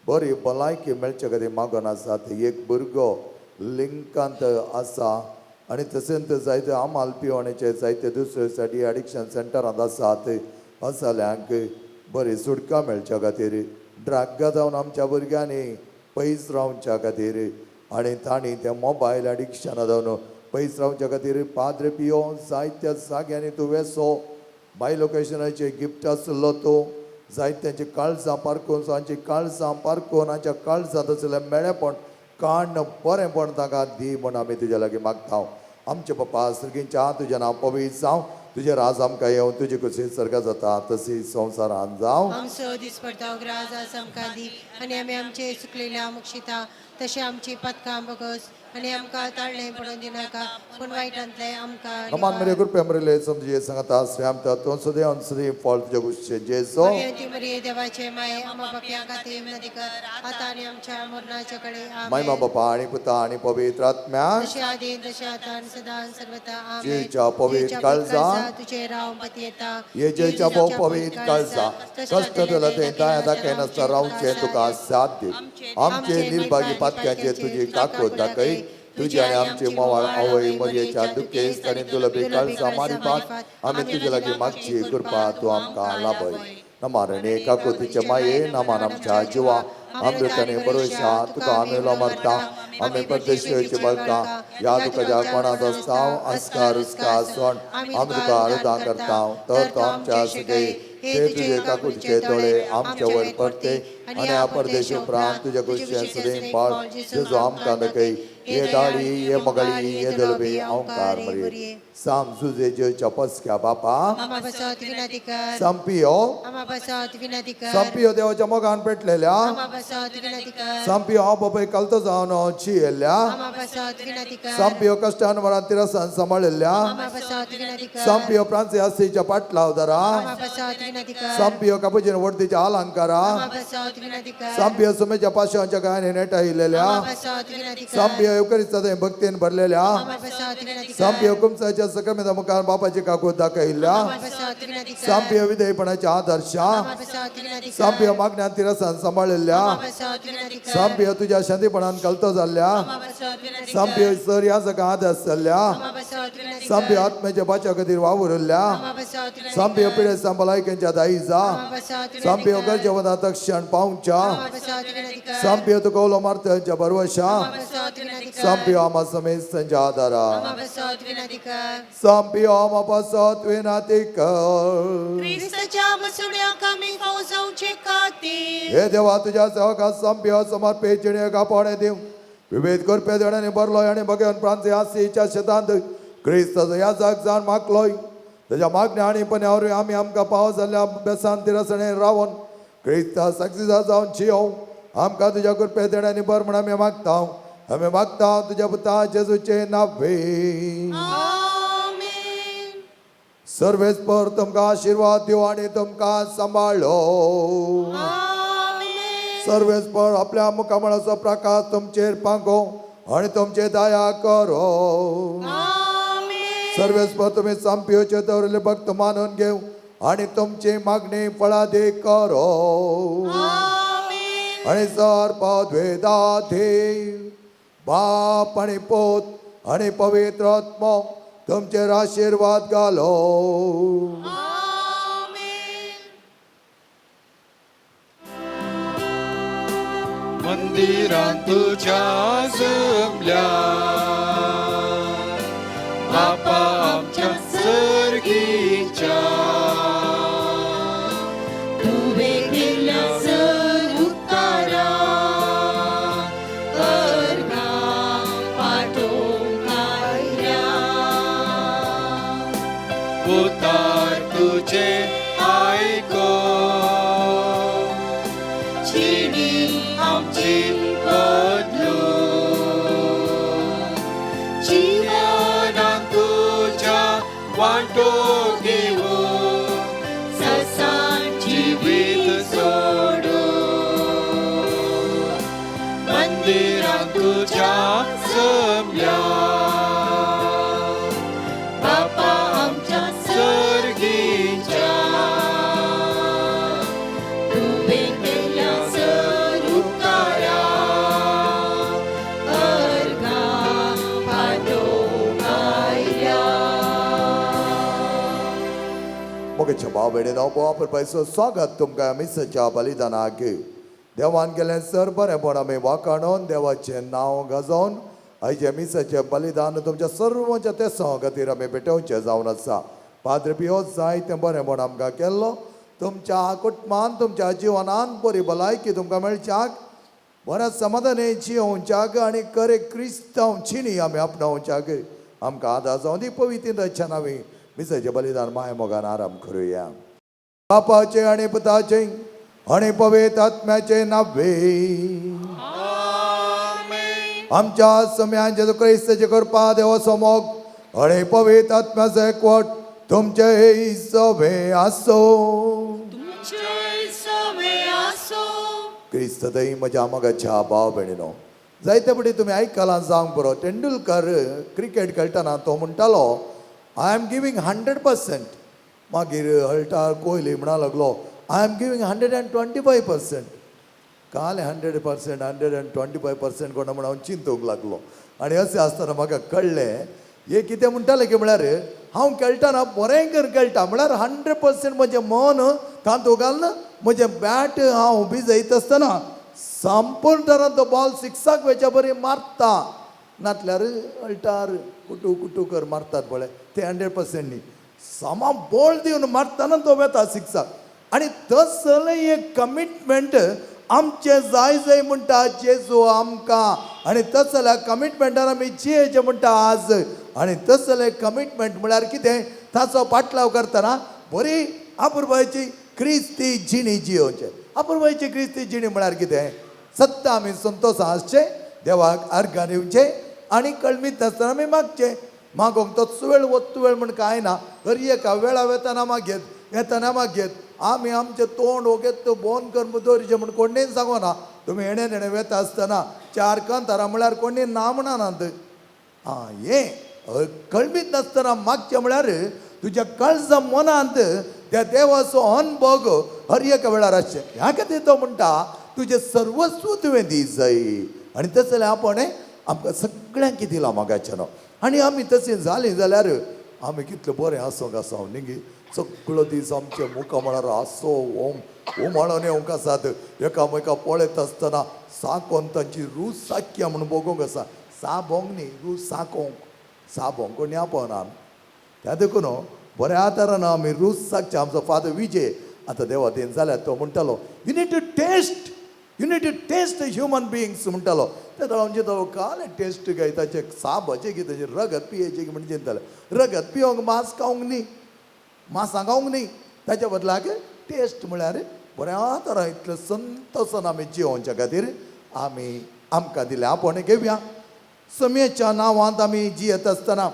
बरी भलायकी मेळचे खातीर मागोन आसात. एक भुरगो लिंकांत आसा आनी तशेंच जायते आमाल पिवणेचे जायते दुसरे साठी एडिक्शन सेंटरांत आसात. असल्यांक बरी सुटका मेळच्या खातीर ड्रगां जावन आमच्या भुरग्यांनी पयस रावच्या खातीर आनी तांणी ते मोबायल एडिक्शना जावन पयस रावच्या खातीर पाद्रे पियो जायत्या जाग्यांनी तूं वेसो बायलोकेशनाचे गिफ्ट आसलो तो जायत्यांची काळजां पारकून तांची काळजां पारकून हांच्या काळजांत आशिल्लें मेळेपण काण्ण बरेंपण तांकां दी म्हूण आमी तुज्या लागीं मागता. आमचे पप्पा सर्गींच्या तुजें नांव पवित्र जावं तुजें राज आमकां येवन तुजी खुशी सर्गात जाता तशी संवसारांत जावं. आमचो दिसपडतो ग्रास आज आमकां दी आनी आमी आमचे चुकलेल्या मुक्षिता तशें आमची पदकां बगस आनी आमकां ताळणें पडोवन दिनाका पूण वायटांतलें आमकां नमान मेरे कृपया मेरे समजिये सांगता आश्रय तूं सदैव सदैव फळ तुज्या गुश्चे जेजो. मरिये देवाचे माये आम्हा पापयां खातीर विनंती कर आतां आनी आमच्या मरणाचे कडे. महिमा बापा आनी पुता आनी पवित्र आत्म्या. जशें आदीं तशें आतां आनी सदां सर्वदा. आमेन. जेच्या पवित्र काळजा तुजेर हांव पतयेता. हे जेच्या पवित्र काळजा कश्ट तुला ते दया दाखयनासतना रावचें तुका साथ दी. आमचे निर्भागी पातक्यांचे तुजी काकूत दाखय. तुजी आनी आमची मोवाळ आवय मरयेच्या दुखेस्त आनी दुलबी काळजा मारिपात आमी तुजे लागीं मागची कृपा तूं आमकां लाभय. नमारणे काकुतीचे माये नमान आमच्या जिवा अमृताने बरोशा तुका आमी उलो मारता. आमी परदेशीचे बळका ह्या तुका कोणाक आसता अस्कार उस्का सोण आमी तुका आरुदां करता तर तो आमच्या सगळे ते तुजे काकुतीचे दोळे आमच्या वयर परते आनी ह्या परदेश उपरांत तुज्या कुशीन सदैव पाळ तुजो आमकां दाखय. हे दाडी हे मगळी हे दलबी ओंकार मरे साम सुजे जेच्या पसक्या बापा आम्हा बसत विनंती कर. संपियो आम्हा बसत विनंती कर. संपियो देवाच्या मोगान पेटलेल्या आम्हा बसत विनंती कर. संपियो हांव बापाय कलतो जावन चियेल्ल्या आम्हा बसत विनंती कर. संपियो कश्टान मरान तिरसान सांबाळिल्ल्या आम्हा बसत विनंती कर. संपियो प्रांसी आस्तीच्या पाटलावदारा आम्हा बसत विनंती कर. संपियो कपुजीन वडतीच्या अलंकारा आम्हा बसत विनंती कर. संपियो सुमेच्या पाशांच्या गायने नेटायलेल्या आम्हा बसत विनंती कर. संपियो युकरिस्ताचे भक्तीन भरलेल्या आम्हा बसत विनंती कर. संपियो कुमसाच्या सक्रमेता मुखार बापाची काकूत दाखयल्ल्या आम्हा बसत विनंती कर. संपियो विधेयपणाच्या आदर्शा आम्हा बसत विनंती कर. संपियो मागण्यान तिरसान सांबाळिल्ल्या आम्हा बसत विनंती कर. संपियो तुज्या शांतीपणान कलतो जाल्ल्या आम्हा बसत विनंती कर. संपियो सर ह्या सगळ्या आदर्श जाल्ल्या आम्हा बसत विनंती कर. संपियो आत्म्याच्या बाच्या खातीर वावुरल्या आम्हा बसत विनंती संपियो कर. पिडेस्तां भलायकेंच्या दाईजा आम्हा बसत विनंती संपियो कर. गरजेवंता तक्षण पावच्या आम्हा बसत विनंती कर. संपियो तुका उलो मारतंच्या भरवशा आम्हा बसत विनंती कर. संपियो आमा समेत संच्या आदारा आम्हा बसत विनंती कर. संपियो आमा पासत विनंती कर. क्रिस्ताच्या मसुड्याक आमी फाव जावचे खातीर हे देवा तुज्या सेवका संपियो समर्पित जिणे कापोणे दिव विविध कृपे देण्याने भरलोय आनी भगवान प्रांती आसीच्या शेतांत क्रिस्ताचो याजक जावन मागलोय ताच्या मागण्या आनी पन्या आमी आमकां पावस जाल्ल्या बेसान तिरसणे रावन क्रिस्ता साक्षीदार जावन जियों आमकां तुज्या कृपे देण्यानी भर म्हण आमी मागता. आमी मागता तुज्या पुता जेजूचे नावे. आमेन. सर्वेस्पर तुमकां आशिर्वाद दिवं आनी तुमकां सांबाळो. आमेन. सर्वेस्पर आपल्या मुखामळाचो प्रकाश तुमचेर पांगो आनी तुमचे दया करो. आमेन. सर्वेस्पर तुमी सामपियोचे दवरिल्ले भक्त मानून घेवं आनी तुमची मागणी फळादीक करो. आनी सर्पद्वेदा देव बाप आनी पोत आनी पवित्र आत्मो तुमचेर आशिर्वाद घालो. मंदिरां तुझ्या जमल्या बापा आमच्या सर्गीच्या तुवें केल्ल्या सर उपकारा अर्घां पाठोवंक आयल्या. उतार तुझे आयको जिणी आमची बदलू जीवनाक तुझ्या वांटो घेवू ससान जिवीत सोडू मंदिरां तुझ्या जमल्या बापा आमच्या सर्गीच्या तुवें केल्ल्या सर उपकारा अर्घां पाठोवंक आयल्या. मोगेच्या भाव भयणीनो, बापरपायचो स्वागत तुमकां मिसाच्या बलिदानाक. देवान केलें सर बरेंपण आमी वाखाणून देवाचें नांव गाजोवन आयचें मिसाचें बलिदान तुमच्या सर्वांच्या तेसां खातीर आमी भेटोवचें जावन आसा. पाद्र पियो जायतें बरेंपण आमकां केल्लो. तुमच्या कुटुंबान तुमच्या जिवनान बरी भलायकी तुमकां मेळच्याक, बऱ्या समाधाने जियोवच्याक आनी खरें क्रिस्तांव जिणी आमी आपणावच्याक आमकां आदार जावं दी. पवित्र आमी मिसाचें बलिदान माय मोगान आराम करुया. बापाचे आनी पुताचे आनी पवित्र आत्म्याचे नावे. आमच्या सम्यान जेजू क्रिस्ताचे कृपा, देवाचो मोग आनी पवित्र आत्म्याचो एकवट तुमचे सवे आसो. तुमचे सवे आसो. क्रिस्त थंय म्हज्या मोगाच्या भाव भयणीनो, जायते फावटी तुमी आयकलां जावंक पुरो, तेंडुलकर क्रिकेट खेळटना तो म्हणटालो, I am giving 100%. मागीर हळटार कोहली म्हणा लागलो, I am giving 125%. काल 100%, 125% कोणा म्हण हांव चिंतूंक लागलो. आनी अशें आसतना म्हाका कळ्ळें हे कितें म्हणटालें की म्हळ्यार हांव खेळटना बरें करून खेळटा, म्हळ्यार 100% म्हजें मन तातूंत घालून म्हजें बॅट हांव भिजयत आसतना संपूर्ण तरान तो बॉल सिक्साक वेच्या बरी मारता, नातल्यार अल्टार कुटू कुटू कर मारतात पळय ते 100% न्ही, समा बॉल दिवन मारतना तो वेता सिक्साक. आनी तसलें एक कमिटमेंट आमचें जाय जाय म्हणटा जेजू आमकां. आनी तसल्या कमिटमेंटान आमी जियेचें म्हणटा आज. आनी तसलें कमिटमेंट म्हळ्यार कितें, ताचो पाटलाव करतना बरी अपुरबायेची क्रिस्ती जिणी जियोवचें. अपुरबायेची क्रिस्ती जिणी म्हळ्यार कितें, सत्ता आमी संतोशान आसचें, देवाक अर्घां दिवचें आनी कळमीत नासतना आमी मागचें. मागोंक तोच वेळ वत्तो वेळ म्हण कांय ना, हर एका वेळा वेतना मागयत, येतना मागयत. आमी आमचें तोंड ओगेत बोंद करून दवरिचें म्हण कोणेन सांगोना. तुमी हेणे हेणे वेता आसतना चार कांतारां म्हळ्यार कोणी ना म्हणनात. आं हें कळमीत नासतना मागचें म्हळ्यार तुज्या काळजा मनांत त्या देवाचो अनभोग हर एका वेळार आसचें. ह्या खातीर तो म्हणटा तुजें सर्वस्व तुवें दी जाय. आनी तशें जाल्यार आपण आमकां सगळ्यांक दिलां मोगाचें न्हू. आनी आमी तशें जालीं जाल्यार आमी कितलें बरें आसूंक आसा न्ही गी. सगळो दीस आमच्या मुखा म्हळ्यार आसो ओम उमाळोन येवंक आसात. एकामेका पळयत आसतना साकोन तांची रूच साक्या म्हूण बगोवंक आसा. सा भोंग न्ही, रूच साकोंक, सा भोंग कोणी आपोवना. त्या देखून बऱ्या तरान आमी रूच साकचें. आमचो फादर विजय आतां देवा देन जाल्यार तो म्हणटालो, you need to taste, you need to taste human beings म्हणटालो. ते हांव चिंतलो काल टेस्ट काय ताचें साबाचें की ताचें रगत पियेचें की म्हण चिंततालें. रगत पिवंक मांस खावंक न्ही, मांसां खावंक न्ही, ताच्या बदलाक टेस्ट म्हळ्यार बऱ्या तरा इतलें संतोसान आमी जियोवच्या खातीर आमी आमकां दिलें. आपोवणें घेवया. सम्याच्या नांवांत आमी जियेत आसतना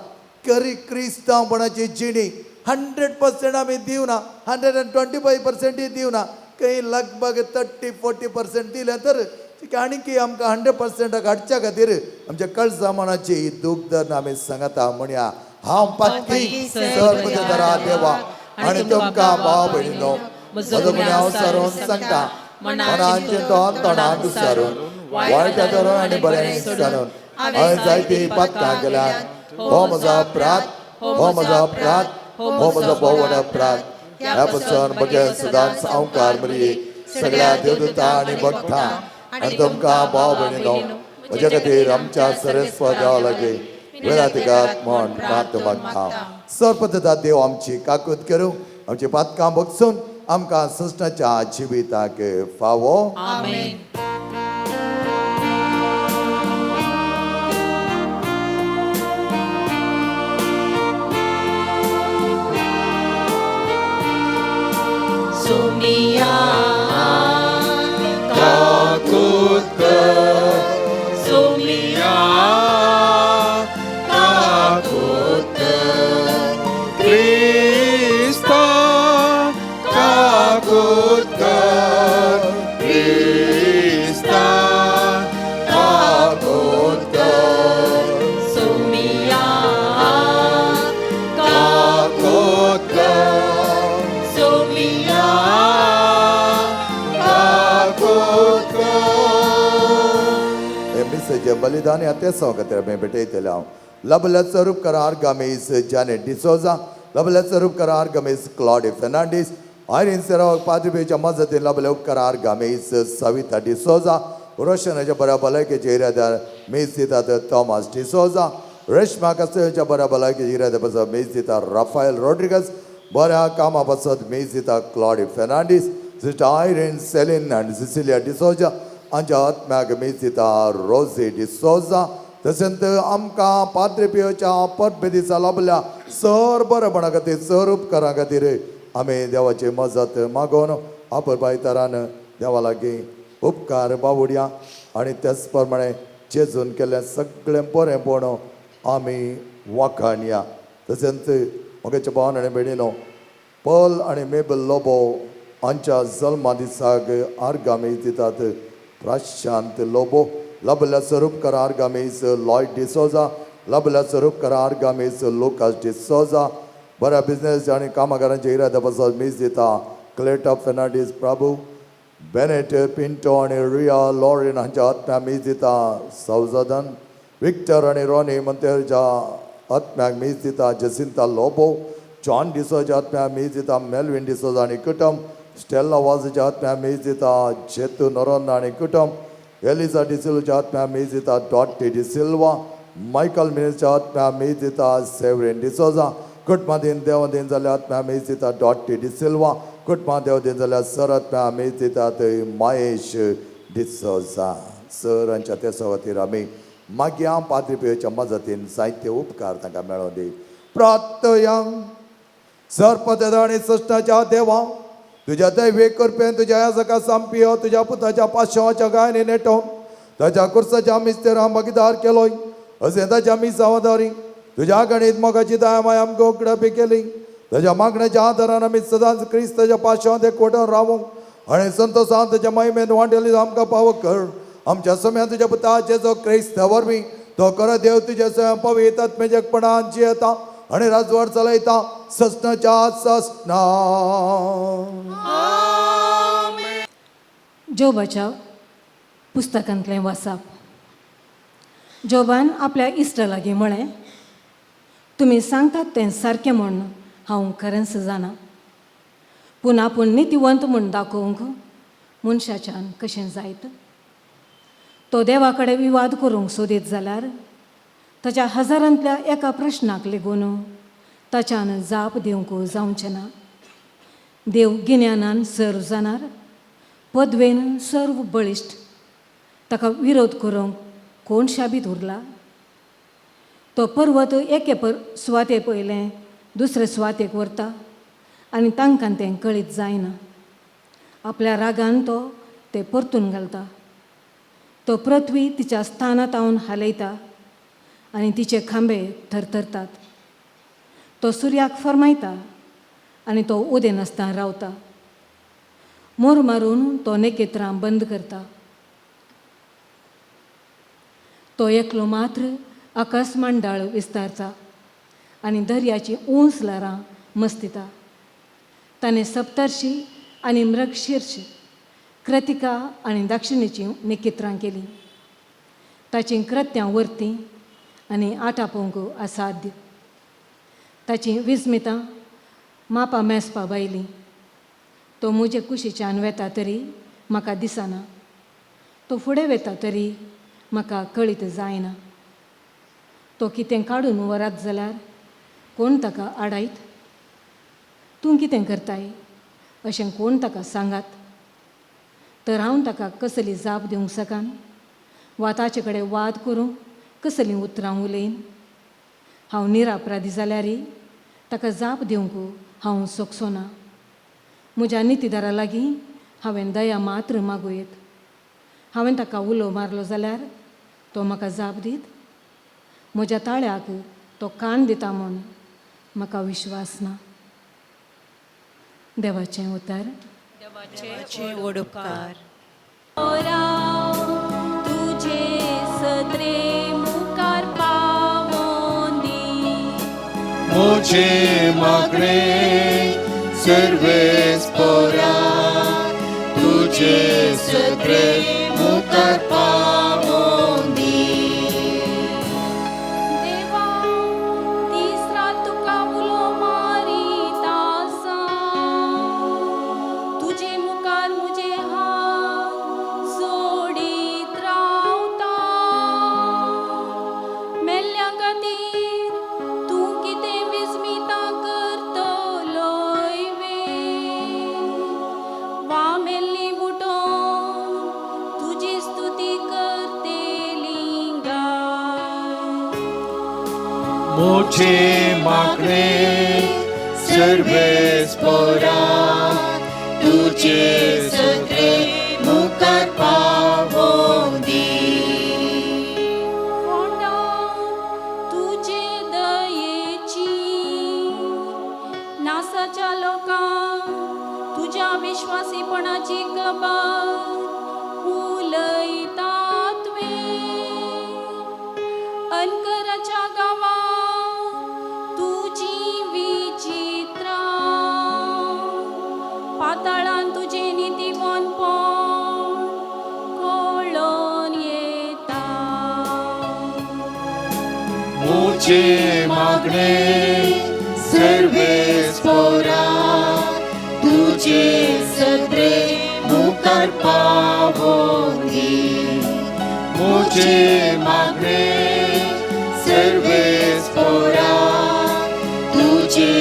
खरी क्रिस्तांवपणाची जिणी 100% आमी दिवना, 125% दिवना, खंय लगभग 30-40% दिलें तर आनी आमकां 100% हाडच्या खातीर आमच्या कळसा मनाची दूख धरून आमी सांगता म्हणया. हांव पातकी सर्व देवा आनी तुमकां भाव भयणीनो म्हजो गुन्यांव सारून सांगता मनान चिंतून तोंडान सारून वायट धरून आनी बरें सारून हांवें जायती पातकां केल्यात. हो म्हजो अपराध, हो म्हजो अपराध, हो म्हजो भोव व्हड अपराध. ह्या पसून म्हजें सदांच अंवकार मरिये सगळ्या देवदूता आनी भक्तां आनी तुमकां भाव भयणीनो म्हज्या खातीर आमच्या सरस्व देवा लागीं वेळातिकात म्हण प्रार्थ मागता. सर्पदा देव आमची काकूत करूं, आमची पातकां भोगसून आमकां सृष्टाच्या जिविताक फावो. आमेन. सोमिया काकूत कर, सोमिया काकूत कर, क्रिस्ता काकूत कर, क्रिस्ता काकूत कर, सोमिया काकूत कर, सोमिया काकूत कर. हे मिसेचे बलिदान ह्या तेसांव खातीर आमी भेटयतले हांव. लबल्याचो रूपकार आर्गामेज जॅनेट डिसोजा, लबल्याचो रूपकार आर्गामेज क्लॉडी फेर्नांडीस, आयरीन सेरावक पाद्रीच्या मजतीन लबले उपकार आर्गामेज सविता डिसोजा, रोशनाच्या बऱ्या भलायकेच्या इराद्यार मेज दितात थॉमस डिसोजा, रेश्मा कास्तेच्या बऱ्या भलायकेच्या इराद्या पासत मेज दिता राफायल रॉड्रिगस, बऱ्या कामा पासत मेज दिता Claude Fernandes, sister Irene Celine आनी सिसिलिया डिसोजा हांच्या आत्म्याक मेज दिता रोजी डिसोजा. तशेंच आमकां पाद्रे पियोच्या परबे दिसा लाभल्या सर बरेपणा खातीर सर उपकारां खातीर आमी देवाची मजत मागोवन आपरबायतारान देवा लागीं उपकार बावुडया आनी त्याच प्रमाणे जेजून केल्लें सगळें बरेंपण आमी वाखाणया. तशेंच म्हगेच्या भावान आनी भयणीनो पॉल आनी मेबल लोबो हांच्या जल्मा दिसाक आर्गां आमी दितात प्रशांत लोबो, लबल्या स्वरूपकार आर्गामेज लॉयड डिसोजा, लबल्या स्वरूपकार आर्गामेज लोकास डिसोजा, बऱ्या बिजनेस आनी कामगारांचे इरादा पासत मीस दिता क्लेटा फेर्नांडीस, प्रभू बेनेट पिंटो आनी रिया लॉरीन हांच्या आत्म्या मीस दिता सौजदन विक्टर आनी रॉनी मंतेरच्या आत्म्याक मीस दिता जसिंता लोबो, जॉन डिसोजा आत्म्या मीस दिता मेलविन डिसोजा आनी कुटुंब, स्टेल्ला वाजाच्या आत्म्या मीस दिता जेतू नरोन्ना आनी कुटुंब, एलिजा डिसिल्वाच्या आत्म्या मीस दिता डॉटी डिसिल्वा, मायकल मिनिसच्या आत्म्या मीस दिता सेवरीन डिसोजा, कुटुंबादीन देवदीन जाल्यार आत्म्या मीस दिता डॉटी डिसिल्वा, कुटुंबा देवदीन जाल्यार सर आत्म्या मीस दितात महेश डिसोजा. सर हांच्या ते खातीर आमी मागीर हांव पाद्री पियोच्या मजतीन जायते उपकार तांकां मेळोवन दी. प्रार्थयांग सर्पदा आनी सृष्टाच्या देवा तुज्या दैवेक करपेन तुज्या याजका सांपियो तुज्या पुताच्या पाशाच्या गायनी नेटोवन ताच्या कुर्साच्या मिस्तेरां भागीदार केलोय अशें ताच्या मिसावादारी तुज्या गणीत मोगाची दया माया आमकां उगडापी केली. ताच्या मागण्याच्या आदारान आमी सदांच क्रिस्ताच्या पाशांत एकवटान रावूंक आनी संतोशान ताच्या महिमेन वांटेली आमकां पावो कर. आमच्या समयान तुज्या पुताचे जो क्रिस्त वरवीं तो खरो देव तुज्या स्वयं पवित्र आत्मेजकपणान जियेता आनी राजवाड चलयता ससनाच्या ससना. जोबाच्या पुस्तकांतलें वाचप. जोबान आपल्या इश्टा लागीं म्हळें, तुमी सांगतात तें सारकें म्हूण हांव खरेंच जाणा, पूण आपूण नितीवंत म्हूण दाखोवंक मनशाच्यान कशें जायत? तो देवा कडेन विवाद करूंक सोदीत जाल्यार ताच्या हजारांतल्या एका प्रश्नाक लेगून ताच्यान जाप दिवंक जावचें ना. देव गिन्यानान सर्व जाणार, पदवेन सर्व बळिश्ट, ताका विरोध करूंक कोण शाबीत उरला? तो पर्वत एके सुवाते पयलें दुसरे सुवातेक व्हरता आनी तांकां तें कळीत जायना. आपल्या रागान तो ते परतून घालता. तो पृथ्वी तिच्या स्थानांत हांवन हालयता आनी तिचे खांबे थरथरतात. तो सुर्याक फरमायता आनी तो उदेनासतना रावता. मोर मारून तो नेकेत्रां बंद करता. तो एकलो मात्र आकाशमंडाळ विस्तारता आनी दर्याचीं उंच ल्हारां मस्तिता. ताणें सप्तर्शी आनी मृगशीर्ष, कृतिका आनी दक्षिणेचीं नखेत्रां केलीं. ताचीं कृत्यां वरतीं आनी आटापोवंक असाध्य. ताचीं विस्मितां मापा मेजपा भायलीं. तो म्हजे कुशीच्यान वेता तरी म्हाका दिसना, तो फुडें वेता तरी म्हाका कळीत जायना. तो कितें काडून व्हरत जाल्यार कोण ताका आडायत? तूं कितें करताय अशें कोण ताका सांगात? तर हांव ताका कसली जाप दिवंक सकान वा ताचे कडेन वाद करूंक कसलीं उतरां उलयन? हांव निरापराधी जाल्यारय ताका जाप दिवंक हांव सोगसो ना. म्हज्या नितीदारा लागीं हांवें दया मात्र मागूं येत. हांवें ताका उलो मारलो जाल्यार तो म्हाका जाप दीत? म्हज्या ताळ्याक तो कान दिता म्हूण म्हाका विश्वास ना. देवाचें उतर. देवाचे व्हड उपकार. तुझे सदरे मुखार पावोंदी. मुझे मागणे सर्वेस्पोरा, तुझे सदरे मुखार पावोंदी. देवा, दीस रात तुका उलो मारीत आसा. तुजे मुखार म्हजे हात सोडीत रावता. मेल्ल्या खातीर तूं कितें विस्मितां करतलोय वे? वा मेल्ली उठोन तुजी स्तुती करतेली गाय? मुझे मागणे सर्वेस्पोरा, तुझे सदरे मुखार पावोंदी. कोणा तुजे दयेची नासाच्या लोकांक तुज्या विश्वासीपणाची खबर उलयतात वे? अनकराच्या गांवांत तुजी विचित्रां, पाताळान तुजें नितीवंतपण कळोन येता. मुझे मागणे सर्वेस्पोरा, तुझे सदरे मुखार पावोंदी. मुझे मागणे सर्वेस्पोरा, तुझे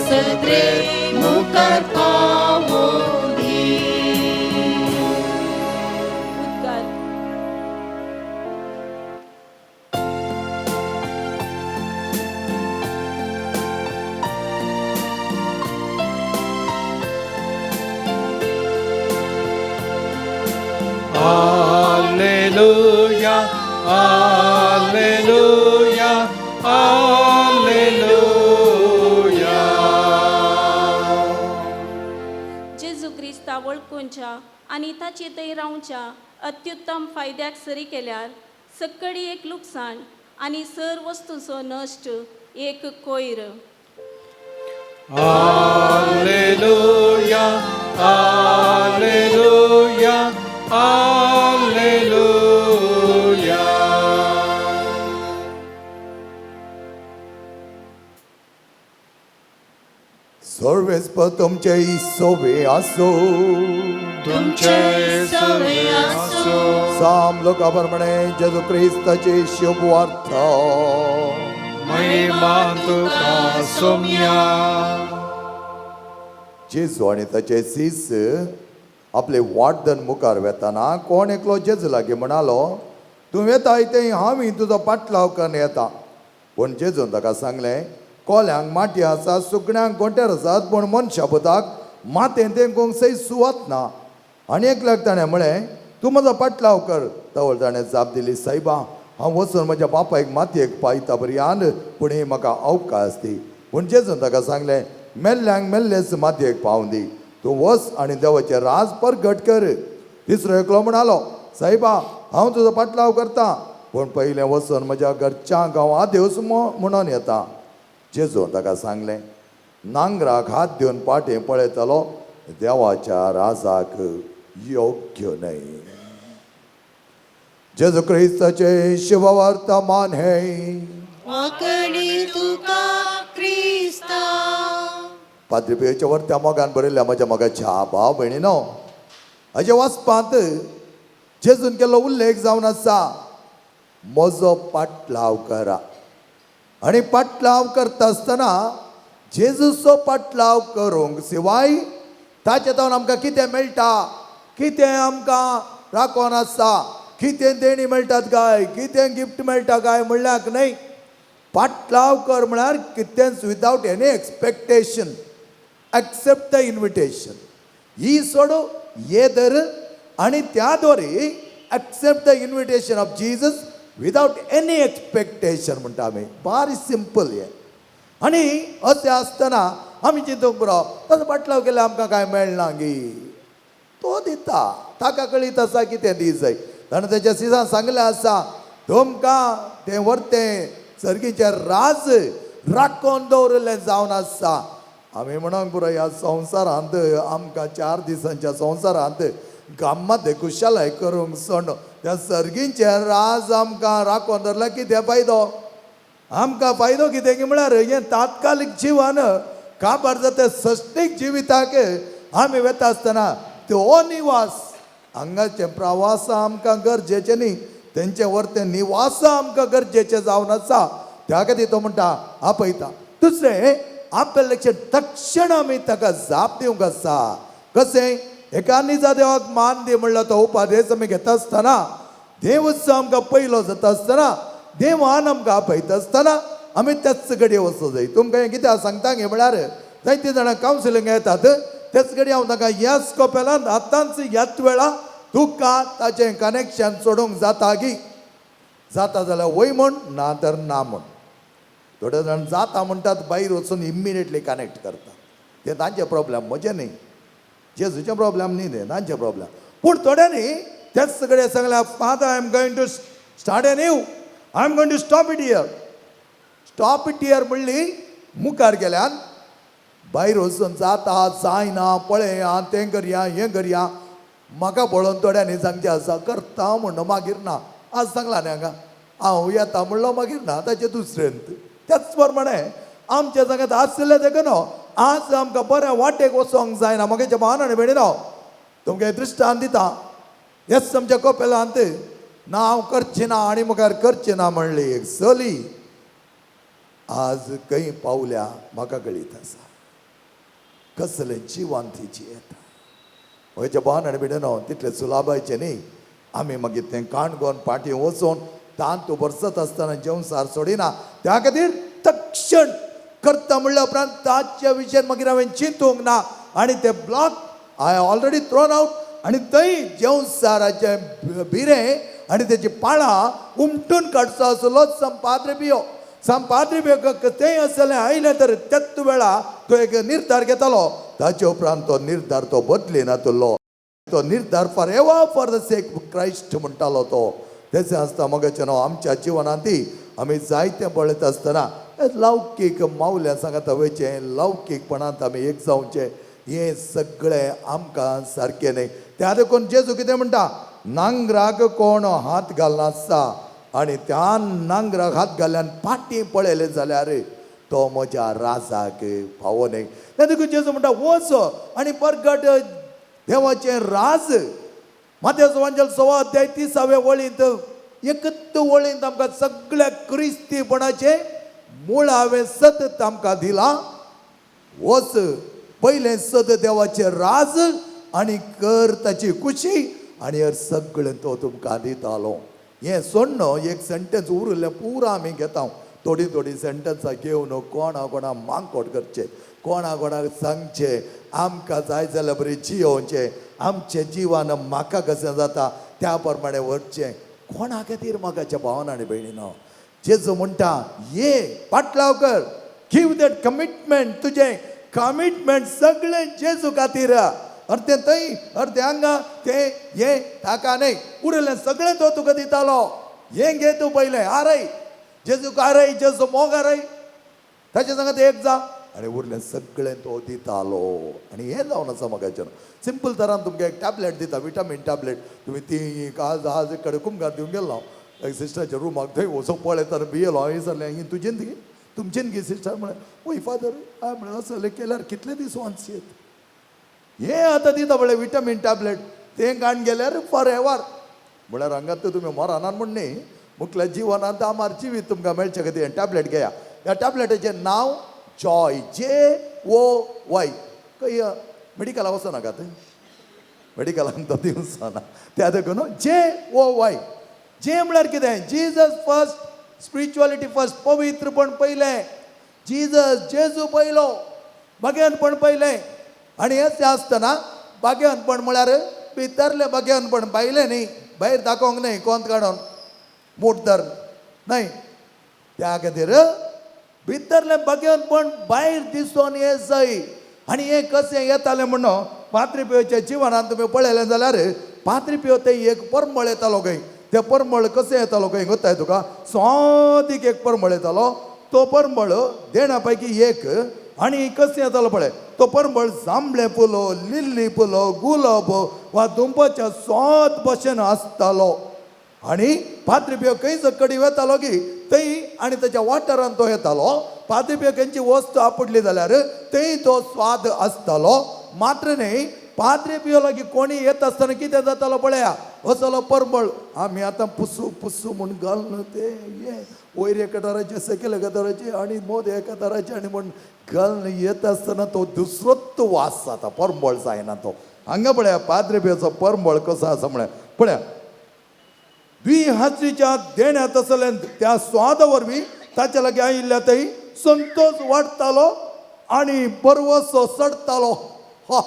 सदरे मुखार पावोंदी. उद्गार. Alleluia, Alleluia, Alleluia. जेजू क्रिस्ता वळखूंच्या आनी ताचे थंय रावच्या अत्युत्तम फायद्याक सरी केल्यार सक्कडी एक लुकसाण आनी सर वस्तूंचो नश्ट एक कोयर. Alleluia, Alleluia, Alleluia. सर्वेस्पर तुमचे सोबे आसो. तुमचे सवे आसो. साम लोका प्रमाणे जेजू क्रिस्ताची शुभ वार्ता. महिमा तुका सोम्या. जेजू आनी ताचे सीस आपले वाटदन मुखार वेताना कोण एकलो जेजू लागीं म्हणालो, तूं वेताय तें हांव तुजो पाटलाव करून येता. पूण जेजून ताका सांगलें, कोल्यांक माटी आसा, सुकण्यांक गोंटेर आसात, पूण मनशा पुताक मातें तेंकूंक सय सुवात ना. आनी एकल्याक ताणें म्हळें, तूं म्हजो पाटलाव कर. तवळ ताणें जाप दिली, सायबा, हांव वचून म्हज्या बापायक मातयेक पायता पर्यान, पूण ही म्हाका अवकाश दी. पूण जेजून ताका सांगलें, मेल्ल्यांक मेल्लेच मातयेक पावूं दी, तूं वच आनी देवाचें राज परगट कर. तिसरो एकलो म्हणालो, सायबा, हांव तुजो पाटलाव करता, पूण पयलें वचून म्हज्या घरच्यांक हांव आदेवस म्हणून येता. जेजून ताका सांगलें, नांगराक हात दिवन पाटें पळयतलो देवाच्या राजाक योग्य न्हय. जेजू क्रिस्ताचे शुभवर्तमान हे. वाकडी तुका क्रिस्ता. पाद्री पियोच्या वरत्या मोगान बरयल्ल्या म्हज्या मोगाच्या भाव भयणीनो, हाजे वाचपांत जेजून केल्लो उल्लेख जावन आसा, म्हजो पाटलाव करा. आनी पाटलाव करता आसतना जेजूचो पाटलाव करूंक शिवाय ताचे जावन आमकां कितें मेळटा, कितें आमकां राखोन आसा, कितें देणी मेळटात काय, कितें गिफ्ट मेळटा काय म्हणल्यार न्हय. पाटलाव कर म्हळ्यार कितेंच without any expectation, accept the invitation. ही सोडू ये धर आनी त्या द्वारे accept the invitation of Jesus without any expectation म्हणटा आमी. बारी सिंपल हें. आनी अशें आसतना आमी चिंतूंक पुरो, ताचो पाटलाव केल्यार आमकां कांय मेळना गी. तो दिता, ताका कळीत आसा कितें दी जाय. ताणें तेच्या सिसान सांगलें आसा, तुमकां तें व्हरतें सर्गीचें राज राखोन दवरिल्लें जावन आसा. आमी म्हणूंक पुरो, ह्या संवसारांत आमकां 4 दिसांच्या संवसारांत गाम्मात खुशालाय करूंक सोंड त्या सर्गीचें राज आमकां राखोन दवरल्यार कितें फायदो? आमकां फायदो कितें की म्हळ्यार हें तात्कालीक जिवन काबार जाता. सश्टीक जिविताक आमी वता आसतना तो निवास हांगाचे प्रवास आमकां गरजेचे न्ही, तेंचे वरतें निवास आमकां गरजेचें जावन आसा. त्या खातीर तो म्हणटा आपयता. दुसरें, आपल्या लक्ष तक्षण आमी ताका जाप दिवंक आसा. कशें? एका निजा देवाक मान दी म्हणलो तो उपादेश आमी घेता आसतना, देवच आमकां पयलो जाता आसतना, देवान आमकां आपयता आसतना आमी त्याच घडये वचूं जाय. तुमकां हें कित्याक सांगता गे म्हळ्यार जायतीं जाणां कावन्सिलींग येतात, त्याच घडये हांव तांकां ह्याच कोपेलान आतांच ह्याच वेळा तुका ताचें कनेक्शन सोडूंक जाता गी? जाता जाल्यार वय म्हण, ना तर ना म्हण. थोडे जाण जाता म्हणटात, भायर वचून इमिडिएटली कनेक्ट करतात. ते तांचे प्रॉब्लेम, म्हजें न्ही, जेजूचें प्रॉब्लेम न्ही, तें तांचे प्रॉब्लेम. पूण थोड्यांनी तेच कडेन सांगलें, Father, I am going to start a new, I am going to stop it here. Stop it here म्हणली मुखार गेल्यान भायर वचून जाता जायना पळया, तें करया हें करया. म्हाका पळोवन थोड्यांनी सांगचें आसा, करता म्हण मागीर ना. आज सांगलां न्ही हांगा हांव येता म्हणलो, मागीर ना ताचें दुसरेंत. त्याच प्रमाणे आमच्या सांगात आसलें देखून आज आमकां बऱ्या वाटेक वचोंक जायना. म्हगेच्या भावान आनी भयणीनो, तुमकां दृश्टांत दिता. हेच आमच्या कोपेलांत ना हांव करचें ना आनी मुखार करचें ना म्हणली एक चली आज खंय पावल्या म्हाका कळीत आसा. कसलें जिवन तिची येता. म्हज्या भावान आनी भयणीनो, तितलें सुलाभायचें न्ही. आमी मागीर तें काणकोण पाटी वचून तांतू बरसत आसतना जेवण सार सोडिना. त्या खातीर तक्षण करता म्हणल्या उपरांत ताच्या विशयान मागीर हांवें चिंतूंक ना आनी ते block I already thrown out. आनी थंय जेवसाराचें बिरें आनी तेची पाळां उमटून काडचो आसलो संपाद्रे पियो. संपाद्रे पियो तें आसलें आयलें तर त्याच वेळा तो एक निर्धार घेतालो. ताचे उपरांत तो निर्धार तो बदली नातलो. तो निर्धार for ever for the sake Christ म्हणटालो तो. तेचें आसता मगाचें न्हू, आमच्या जिवनांत आमी जायतें पळयत आसतना लौकीक मावल्या सांगता वयचें, लौकीकपणांत आमी एक जावचें, हें सगळें आमकां सारकें न्ही. त्या देखून जेजू कितें म्हणटा, नांगराक कोण हात घालनासता आनी त्या नांगराक हात घाल्ल्यान पाटी पळयलें जाल्यार तो म्हज्या राजाक पावो न्ही. त्या देखून जेजू म्हणटा, वच आनी परगट देवाचें राज. मात्याचो वांजेल 1.25 अध्याय 30व्या वळींत एकच वळींत आमकां सगळ्या क्रिस्तीपणाचें मुळावें सत आमकां दिलां. वच पयलें सद देवाचें राज आनी कर ताची खुशी आनी हर सगळें तो तुमकां दितालो. हें सोडण एक सेंटेन्स उरिल्लें पुरा आमी घेता. थोडी थोडी सेंटेन्सां घेवन कोणा कोणा मांकोट करचें, कोणा कोणाक सांगचें, आमकां जाय जाल्यार बरें जियोवचें, आमचें जिवन म्हाका कशें जाता त्या प्रमाणे व्हरचें. कोणा खातीर म्हाकाच्या भावान आनी भयणीनो, जेजू म्हणटा ये पाटलाव कर, गिव that commitment. तुजें कमिटमेंट सगळें जेजू खातीर. अर्दें थंय अर्दें हांगा, तें हें ताका न्हय, उरिल्लें सगळें तो तुका दितालो. हें घे तूं पयलें आरय जेजूक, आरय जेजू मोग, आरय. ताच्या सांगात एक जा आनी उरलें सगळें तो दितालो. आनी हें जावन आसा म्हाका सिंपल तरान तुमकां एक टॅबलेट दिता, विटामीन टॅबलेट. तुमी ती आज आज कडेन कुमगार दिवन गेलो हांव एक सिस्टराच्या रुमाक, थंय वचो पळयतना भियेलो हांव. विचारलें ही तुजेन ती तुमचेन गी सिस्टर? म्हळें वय फादर. हांवें म्हळें असलें केल्यार कितले दीस वांचयेत? हें आतां दिता म्हळें विटामीन टॅबलेट, तें काडून गेल्यार फॉर एवर. म्हळ्यार हांगात तर तुमी मरनात म्हूण न्ही, मुखल्या जिवनांत आमार जिवीत तुमकां मेळचे खातीर हें टॅबलेट घेया. ह्या टॅबलेटाचें नांव जॉय, JOY. खंय मेडिकलाक वचनाकात, मेडिकलान तो दिवचो ना त्या देखून JOY. जे म्हळ्यार कितें? जीजस फर्स्ट, स्पिरिच्युअलिटी फर्स्ट, पवित्रपण पयलें. जीजस जेजू पयलो, भाग्यानपण पयलें. आनी हें तें आसतना भाग्यानपण म्हळ्यार भितरलें भाग्यानपण, भायलें न्ही, भायर दाखोवंक न्हय कोंत काडून मूठ धर न्हय. त्या खातीर भितरलें भाग्यानपण भायर दिसून ये जाय. आनी हें कशें येतालें म्हणून पाद्री पियोच्या जिवनान तुमी पळयलें जाल्यार पाद्री पियो थंय एक परमळ येतालो खंय. ते परमळ कशें येतालो खंय गोत्ताय तुका? सोदीक एक परमळ येतालो, तो परमळ देणा पैकी एक. आनी कशें येतालो पळय, तो परमळ जांबळे फुलो, लिल्ली फुलो, गुलाब वा दुंपाच्या सोद भशेन आसतालो. आनी पाद्री पियो खंय कडी वेतालो की थंय आनी ताच्या वाठारान तो येतालो. पाद्री पियो खंयची वस्तू आपडली जाल्यार थंय तो स्वाद आसतालो. मात्र न्ही, पाद्री पियो लागीं कोणी येत आसतना कितें जातालो पळया, असलो परमळ. आमी आतां पुसू पुसू म्हूण घालून ते हे वयर एका दाराचे, सकयल एका दाराचे आनी मोद एका दाराचे आनी म्हूण घालून येत आसतना तो दुसरोच वास जाता, परमळ जायना तो. हांगा पळया पाद्री पियोचो परमळ कसो आसा म्हळ्यार पळया, द्विहात्रीच्या देण्यात आसलें त्या स्वादा वरवीं ताच्या लागीं आयिल्ल्या थंय संतोष वाडटालो आनी बरवसो चडटालो. हा,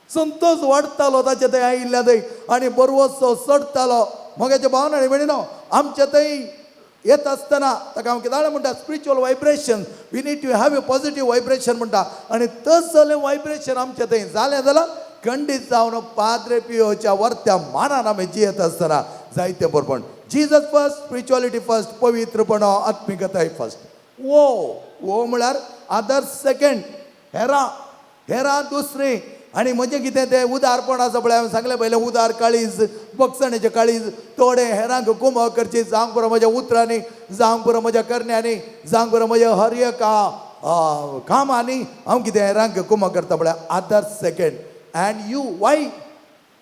संतोष वाडटालो ताच्या थंय आयिल्ल्या थंय आनी बरवसो चडटालो. मगाच्या भावना आनी भयणीनो, आमच्या थंय येत आसतना ताका हांव कितें म्हणटा, spiritual vibration, we need to have a positive vibration म्हणटा. आनी तसलें वायब्रेशन आमच्या थंय जालें जाल्यार खंडीत जावन पाद्रे पियोच्या वर्त्या मानान आमी जियेत आसतना जायते बरोबर. जीजस फर्स्ट, स्पिरिच्युअलिटी फर्स्ट, पवित्रपण, आत्मिकताय फर्स्ट. ओ ओ म्हळ्यार आदर सेकंड, हेरा हेरा दुसरी. आनी म्हजें कितें तें उदारपण आसा पळय, हांवें सांगलें पयलें, उदार काळीज, बक्षणेचें काळीज, थोडे हेरांक कुमक करची, जावंक पुरो म्हज्या उतरांनी, जावंक पुरो म्हज्या करण्यांनी, जावंक पुरो म्हज्या हर एका कामांनी हांव कितें हेरांक कुमक करता पळय, other second. And you, why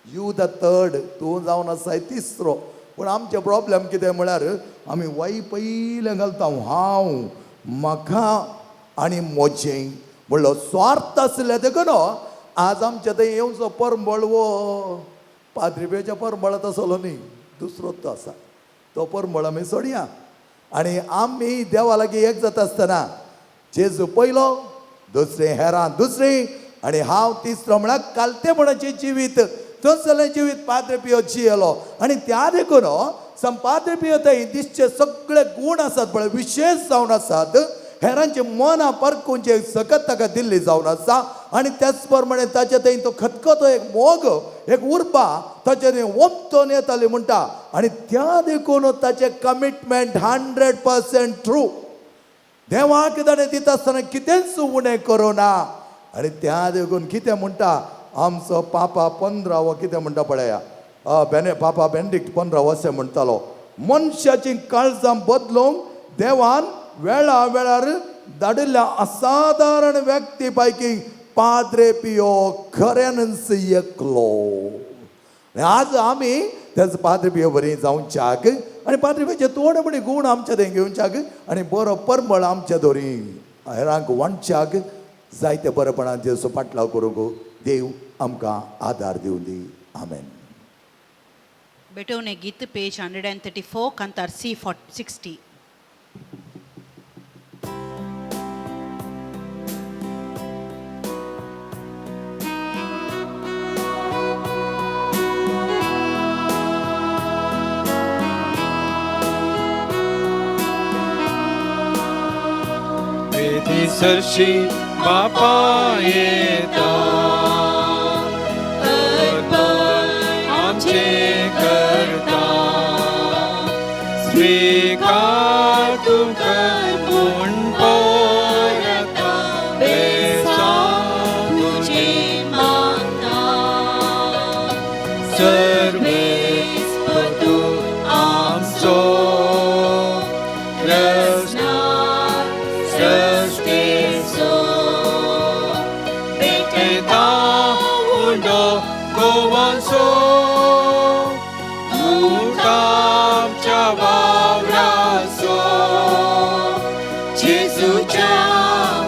you the third, तूं जावन आसाय तिसरो. पूण आमचें प्रॉब्लम कितें म्हळ्यार आमी वाय पयलें घालता, हांव, म्हाका आनी म्हजें म्हणलो स्वार्थ आसले देखून आज आमच्या थंय येवचो परमळ वो पाद्रीपेच्या परमळांत आसलो न्ही, दुसरो तो आसा तो परमळ आमी सोडया. आनी आमी देवा लागीं एक जाता आसतना जेजू पयलो, दुसरें हेरां दुसरी आनी हांव तिसरो, म्हळ्यार कालतेपणाचें जिवीत. तसलें जिवीत पाद्रे पियो जियेलो. आनी त्या देखून संपाद्रे पियो थंय दिसचे सगळे गूण आसात पळय, विशेश जावन आसात. हेरांचे मनां परकून जे सकत ताका दिल्ली जावन आसा. आनी त्याच प्रमाणे ताचे थंय तो खतखतो, एक मोग, एक उर्बा ताचे थंय ओमतोन येताली म्हणटा. आनी त्या देखून ताचें कमिटमेंट 100% ट्रू. देवाक ताणें दिता आसतना कितेंच उणें करूं ना. आनी त्या देखून कितें म्हणटा आमचो पापा पंदरावो, कितें म्हणटा पळया, बेने पापा बेंडिक्ट पंदरावो अशें म्हणटालो, मनशाची काळजां बदलूंक देवान वेळा वेळार धाडिल्ल्या असाधारण व्यक्ती पैकी पाद्रे पियो खऱ्यानच एकलो. आनी आज आमी त्याच पाद्रे पियो बरी जावच्याक आनी पाद्रे पियोचे थोडे मोटे गूण आमच्या थंय घेवच्याक आनी बरो परमळ आमच्या दोरी हेरांक वांटच्याक जायते बरेपणान जेजू पाटलाव करूंक देव आमकां आदार दिवं दी. आमेन. बेटोवणे गीत पेज 134, कांतार सी 60. वेदी सरशी बापा येता, अर्पण आमचे करता, स्वीकार तूं कर पूण पळयता. वैभवांचो आमच्या वावराचो जेजूच्या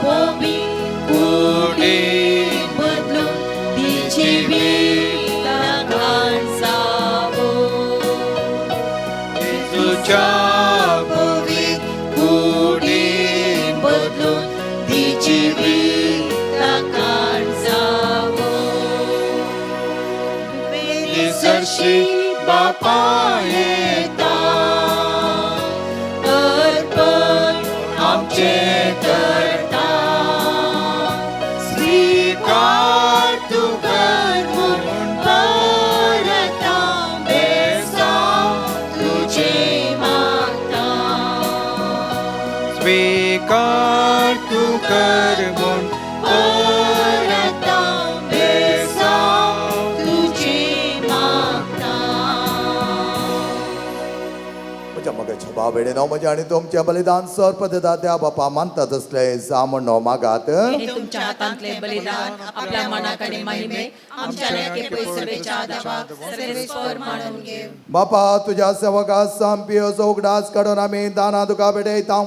भोवी कुडीन बदलून ती जिविताक जावो. जेजूच्या भोवी कुडीन बदलून ती जिविताक जावो. निसर्शी बापा येता अर्पण आमचे करता स्वीकार तूं कर म्हूण परता बेसांव तुजें मागता. स्वीकार तूं कर म्हूण परता बेसांव तुजें मागता. म्हज्या मगाच्या बाबेडे म्हज्या आनी तुमचें बलिदान सर्पदा त्या बापा मानता तसलें जा म्हण मागात. हे तुमच्या हातांतले बलिदान आपल्या मनाक आनी महिमेक आमच्या लेखे पयसवेच्या दाबाक सर्वेस्पर मानून घेव. बापा तुज्या सेवका सामपियोचो उगडास काडून आमी दानां तुका भेटयता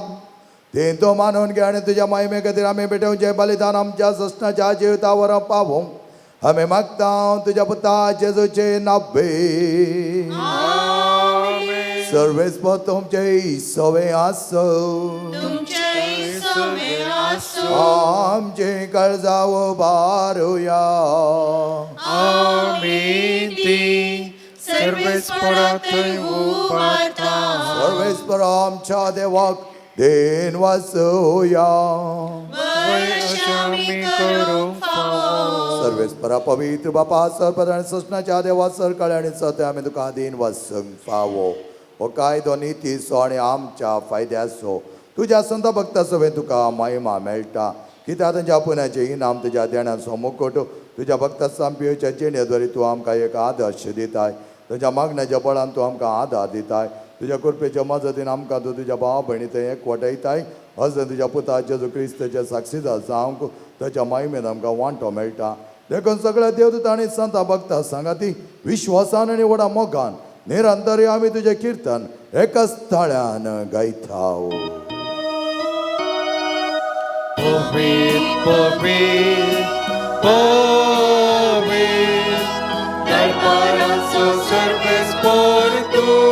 ते तूं मानून घे आनी तुज्या महिमे खातीर आमी भेटोवचें बलिदान आमच्या सस्नाच्या जिविता वरवीं पावोवंक आमी मागता तुज्या पुता जेजूचे नावे. सर्वेस्पर तुमचे सवे आसो. तुमचें सवे आसूं. आमचे काळजा उबारुया. आमी ती सर्वेस्परा थंय उबारता. सर्वेस्पर आमच्या देवाक देन वासोया. अशें आमी करूंक फावो. सर्वेस्परा पवित्र बापा सरपद आनी ससनाच्या देवा सरकाळ आनी सत्य आमी तुका दीन वचूंक फावो. हो कायदो नितीचो आनी आमच्या फायद्याचो तुज्या संत भक्ता सवें तुका महिमा मेळटा कित्याक तांच्या पुण्याचें इनाम तुज्या देण्याचो मुकुट तुज्या भक्ता सांपियोच्या जिणेद्वारे तूं आमकां एक आदर्श दिताय. तुज्या मागण्याच्या बळान तूं आमकां आदार दिताय. तुज्या कृपेच्या मजतीन आमकां तूं तुज्या भाव भयणी थंय एकवटयताय. अजून तुज्या पुता जेजू क्रिस्ताच्या साक्षीदार जावंक ताच्या महिमेन आमकां वांटो मेळटा. देखून सगळ्या देवदूत आनी संता भक्ता सांगाती विश्वासान आनी व्हडा मोगान निरंतर आमी तुजें किर्तन एकाच ताळ्यान गायता. पवीत पवीत पवीत दरबाराचो सर्वेस्पर तूं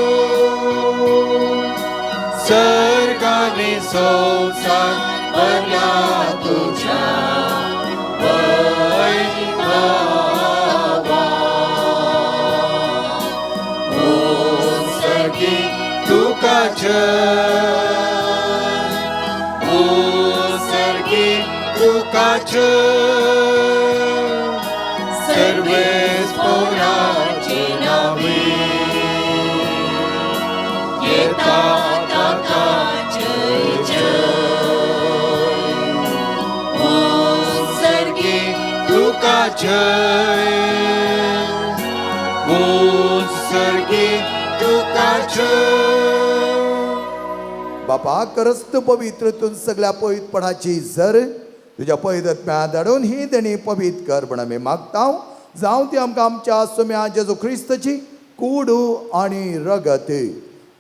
सर्गानी संवसार भरला तुज्या वैभवा. उत्सर्गी तुका जय उत्सर्गी तुका जय सर्वेस्पराचे नावे येता ताका जय जय. उत्सर्गी तुका जय उत्सर्गी तुका जय. बापा करस्त पवित्र तूं सगळ्या पवित्रपणाची जर तुज्या पवित्रत्म्या धाडून ही देणी पवित्र कर म्हण आमी मागता. जावं ती आमकां आमच्या सुम्या जेजू क्रिस्ताची कूड आनी रगत.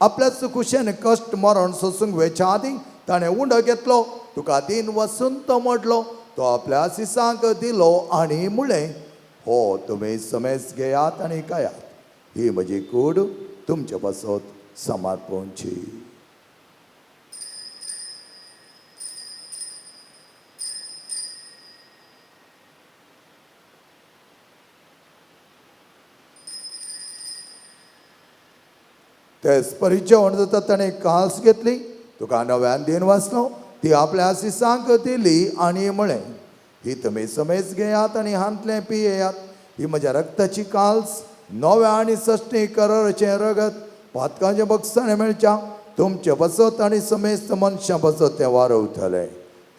आपल्याच कुशेन कश्ट मरण सोसूंक वेच्या आदीं ताणें उंडो घेतलो तुका दीन वसून तो मोडलो तो आपल्या सिसांक दिलो आनी मुळें हो तुमी समेज घेयात आनी खायात ही म्हजी कूड तुमचे पासत समर्पणची. तेच परी जेवण जाता ताणें कास घेतली तुका नव्यान दीन वाचलो ती आपल्या सिसांक दिली आनी म्हळें ही तुमी समेज घेयात आनी हांतलें पियेयात ही म्हज्या रक्ताची काल्स नव्या आनी सश्टी कराराचें रगत पातकांचें बक्षाणें मेळच्या तुमचे बसत आनी समेस्त मनशां बसत तें वारवतलें.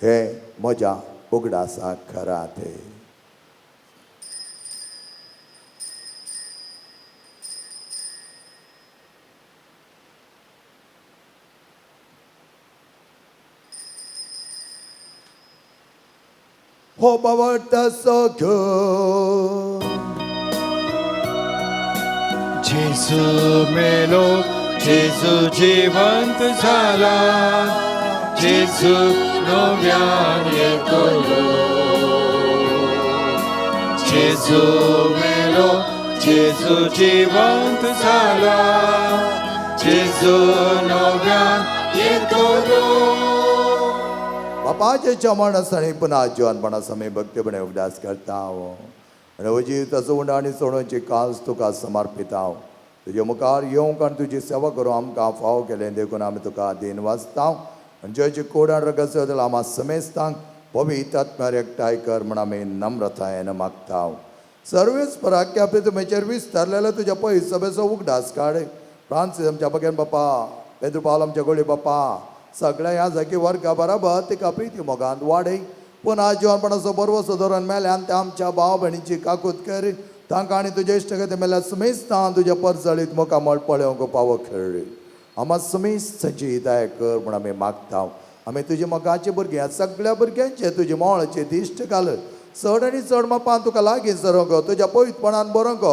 हें म्हज्या उगडासाक खरा तें. हो बावडटा सगळो जेजू मेलो जेजू जिवंत झाला जेजू नव्यान येतलो जेजू मेलो जेजू जिवंत झाला जेजू नव्यान येतलो. बापाचे मरण पुन्हा जिवनपणा समय भक्तीपणे उगडास करता हांव आनी हो जिविताचो उंड आनी सोडोवची काज तुका समर्पिता हांव. तुजे मुखार येवंक आनी तुजी सेवा करूं आमकां फावो केलें देखून आमी तुका दीन वाचता. आनी जेची कोड आनी रगत आमा समेस्तांक पवित्र आत्म्यार एकठांय कर म्हण आमी नम्रतायेन मागता. सर्वेस पराख्या तुमेचेर विस्तारलेलो तुज्या पयसभेचो उगडास काड. फ्रांसीस आमच्या बगेन बापा, पेद्रू पावल आमच्या गोळी बापा, सगळ्या ह्या जागी वर्गा बराबर तिका प्रिती मोगांत वाडय. पुन्हा जिवनपणाचो बरवसो धरून मेल्यान त्या आमच्या भाव भयणीची काकूत कर. तांकां आनी तुजे इश्टगती मेल्यार समेस्तां तुज्या परजळीत मुखामळ पळोवंक पावो खेळ्ळी. आमा समेस्तांची दया कर म्हूण आमी मागता. आमी तुजे मोगाचे भुरगीं ह्या सगळ्या भुरग्यांचे तुजे मोळाचे दिश्ट घाल. चड आनी चड मापान तुका लागीं सरोंक, तुज्या पवित्रपणान बरोवंक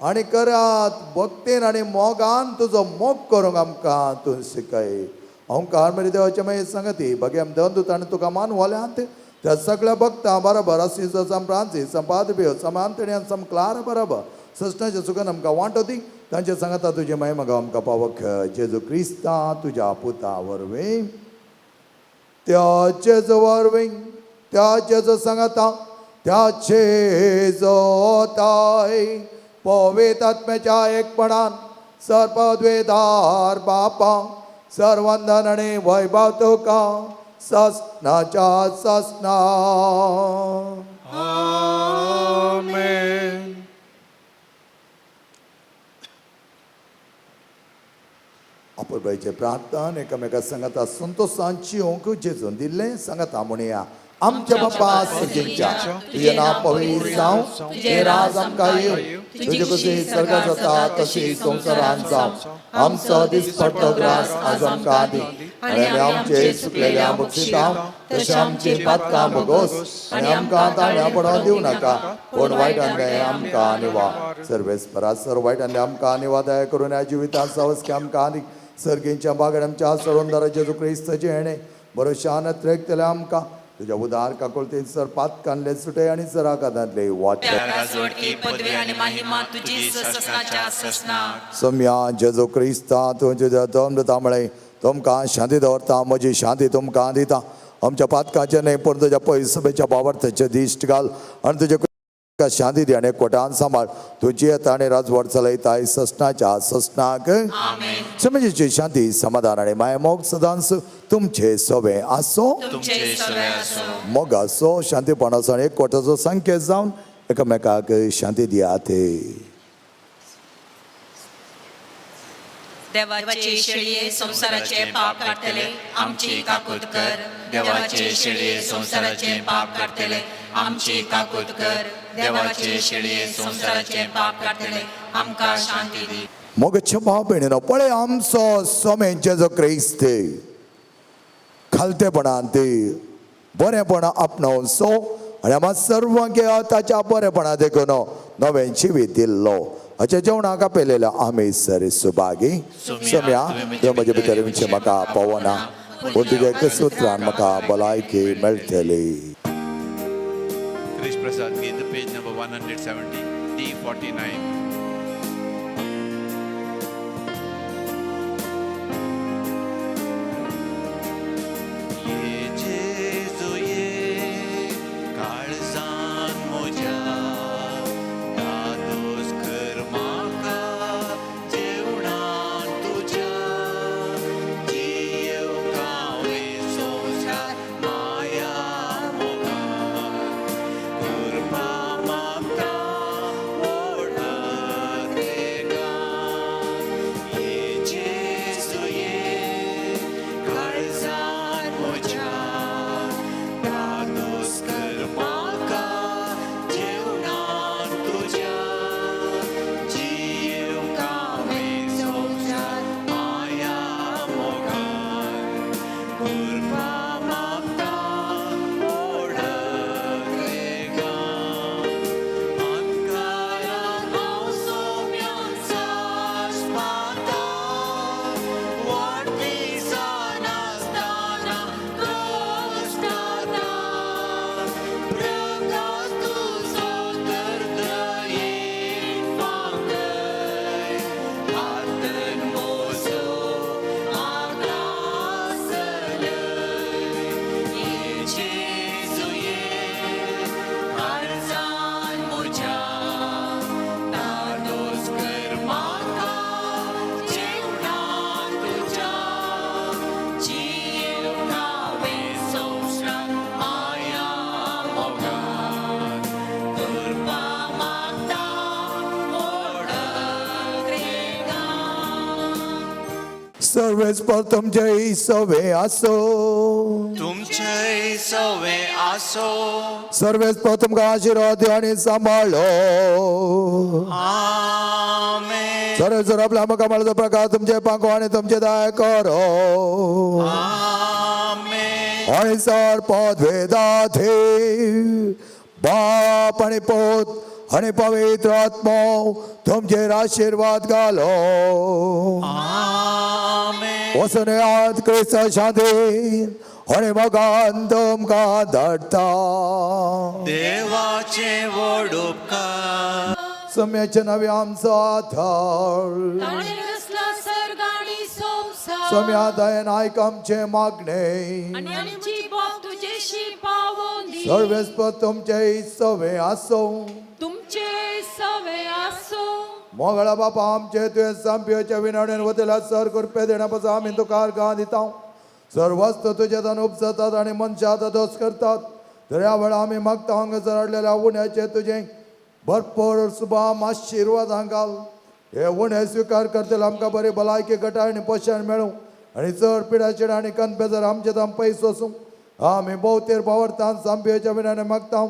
आनी करात भक्तीन आनी मोगान तुजो मोग करूंक आमकां तूं शिकय. ओंकार मेरे देवाचे मागीर सांगती बगेम दोन दुतांनी तुका मानवल्यांत त्या सगळ्या भक्तां बरोबर आसिजो सम फ्रांसीस सम पादबियो सम आंतणी आनी सम क्लारा बरोबर सस्नाच्या सुखान आमकां वांटो दी. तांचे सांगता तुजे माय मगा आमकां पावक जेजू क्रिस्ता तुज्या पुता वरवीं त्या जेजू वरवीं त्या जेजू सांगता त्या जेजो ताय पवित्र आत्म्याच्या एकपणान सर्पद्वेदार बापा सर्वंदन आनी वैभव तुका ससनाच्या ससना. आमेन. अपुरबायचे प्रार्थना एकामेका सांगता संतोषान येवंक जेजून दिल्लें सांगता म्हणया. आमच्या बापा सजींच्या तुजें नांव पवित्र जावं, तुजें राज आमकां येवं, तुजें कशी स्वर्गात जाता तशी संवसारांत जावं. आमचो दिसपट्टो ग्रास आज आमकां दी आनी आमी आमचे चुकलेल्या बक्षिता तशें आमची पातकां भोगोस आनी आमकां ताळ्या पडोवन दिवं नाका, पूण वायटांतलें आमकां निवा. सर्वेस्परा सर वायटांतलें आमकां निवा दया करून ह्या जिवितांत सावसकी आमकां आनी सर्गींच्या बागड आमच्या सरोंदारा जेजू क्रिस्ताचें हेणें बरो शान त्रेकतलें आमकां तुज्या उदार काकुळतेन सर पातकांतले सुटे आनी सराकादांतले वाटे. सम्या जेजू क्रिस्ता तुज्या अमृता म्हळें तुमकां शांती दवरता, म्हजी शांती तुमकां दिता. आमच्या पातकाचें न्हय पूण तुज्या पयसभेच्या बावर्थाचें दिश्ट घाल आनी तुज्या शांती दी आनी कोटान सांबाळ. तुजी येता आनी राजवट चलयताय ससनाच्या ससनाक. समजेची शांती समाधान आनी मायमोग सदांच तुमचे सवे आसो, मोगाचो शांतीपणाचो आनी एकवटाचो संकेत जावन एकामेकाक शांती दियात. देवाचे शेळये संवसाराचे पाप काडटले आमची काकूत कर. देवाचे शेळये संवसाराचे पाप काडटले आमची काकूत कर. देवाचे शेळये संवसाराचे पाप काडटले आमकां शांती दी. मोगाच्या भाव भयणीनो पळय आमचो सोमे जेजू क्रिस्त खालतेपणान ते बरेपणां आपणावन सो आनी आमा सर्वांक ताच्या बरेपणा देखून नवें जिवीत दिल्लो. हाच्या जेवणाक आपयलेल्या आमी सर सुभागी. सम्या देव म्हजे भितर विनचे म्हाका पावना पूण तुज्या एका सुत्रान म्हाका भलायकी मेळटली. Krish Prasad Gita, page number 170, D49. ये जेजू ये काळजान म्हज्या दादोस कर म्हाका जेवणान तुज्या जियेवंक हांवें संवसार माया मोगान कृपा मागता व्हड रेगान. ये जेजू ये काळजान म्हज्या दादोस कर म्हाका सर्वेस्पर तुमचे सवे आसो. तुमचे सवे आसो. सर्वेस्पर तुमकां आशिर्वाद दिवं आनी सांबाळो. आमेन. सर्वेस्पर आपल्या मुखामळाचो प्रकाश तुमचे पांको आनी तुमचे दया करो. आमेन. आणि सर पदवेदाथे बाप आणि पोत आणि पवित्र आत्मो तुमचेर आशिर्वाद घालो. आमेन. वचून येयात क्रिस्त शांती आणि मोगान तुमकां धाडटा. देवाचे व्हड उपकार. सम्याचे नवे आमचो आधार. ताणें रचला सर्ग आनी संवसार. सम्या दयेन आयक आमचें मागणें. आनी आमची बोब तुजेशी पावोवन दी. सर्वेस्पर तुमचे सवे आसूं. तुमचे सवे आसूं. मोगळा बापा आमचे तुवें सांपियोच्या विनवणेन वतेल्या सर कृपे देण्या पासून आमी तुका अर्गां दिता. सर्वस्त तुज्या उपजतात आनी मनशां आतां दोस करतात. तर ह्या वेळार आमी मागता हांगासर हाडलेल्या उण्याचे तुजें भरपूर सुबाम आशिर्वाद घाल. हे उणे स्विकार करतले आमकां बरी भलायकी घटाय आनी पोशण मेळूं आनी चड पिडाचेड आनी कनपेजर आमचे ताम पयस वचूं. आमी भोवतेर बावरतान सांपियोच्या विनवणे मागता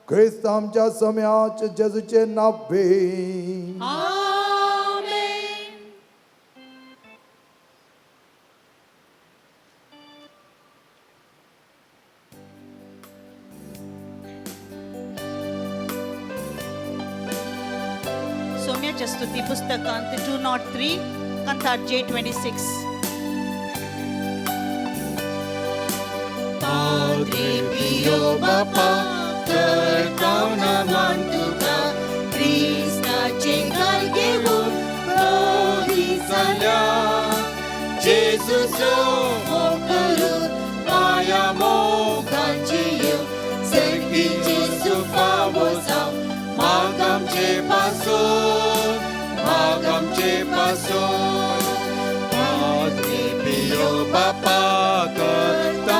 क्रिस्त आमच्या सम्याचे जेजूचे नावे. आमेन. सोम्याच्या स्तुती पुस्तकांत 203 कंतार J26. Padre Pio बापा करता मान तुका क्रिस्ताचे घर घेवन बरी जाल्या जेजूचो मोग करून माया मोगाची येव सर्गी जेजू फावो जावं माग आमचे पासून माग आमचे पासून. पाद्रे पियो बापा करता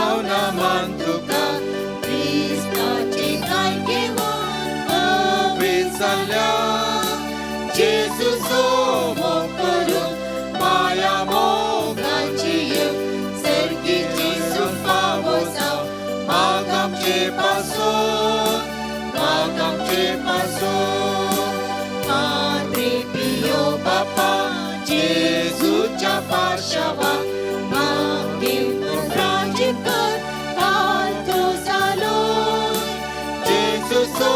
मान तुका क्रिस्ताचे घर घेवन बरी जाल्या जेजूचो मोग करून माया मोगाची येव सर्गी जेजू फावो जावं माग आमचे पासून माग आमचे पासून. पाद्रे पियो बापा जेजूच्या पार्श्वा मागीर राज्य कर पालतो जालो. जेजूचो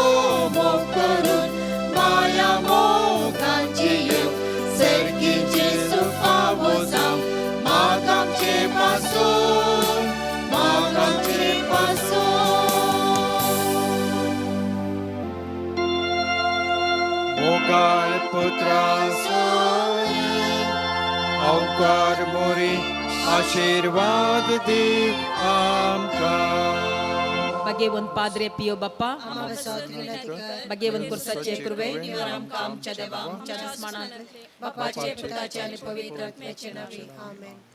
मोग करून माया मोगाची येव सर्गी जेजू फावो जावं माग आमचे पासून माग आमचे पासून. मोगाळ पुत्रा अवकार मोरी आशिर्वाद दी आमकां. भाग्यवंत पाद्रे पियो बाप्पा, आम्हा बसवत विनंती कर. भाग्यवंत कुर्साचे कृपे निवार आमकां आमच्या देवा आमच्या दुस्मानांतले बापाचे पुताचे आणि पवित्र आत्म्याचे नावे. आमेन.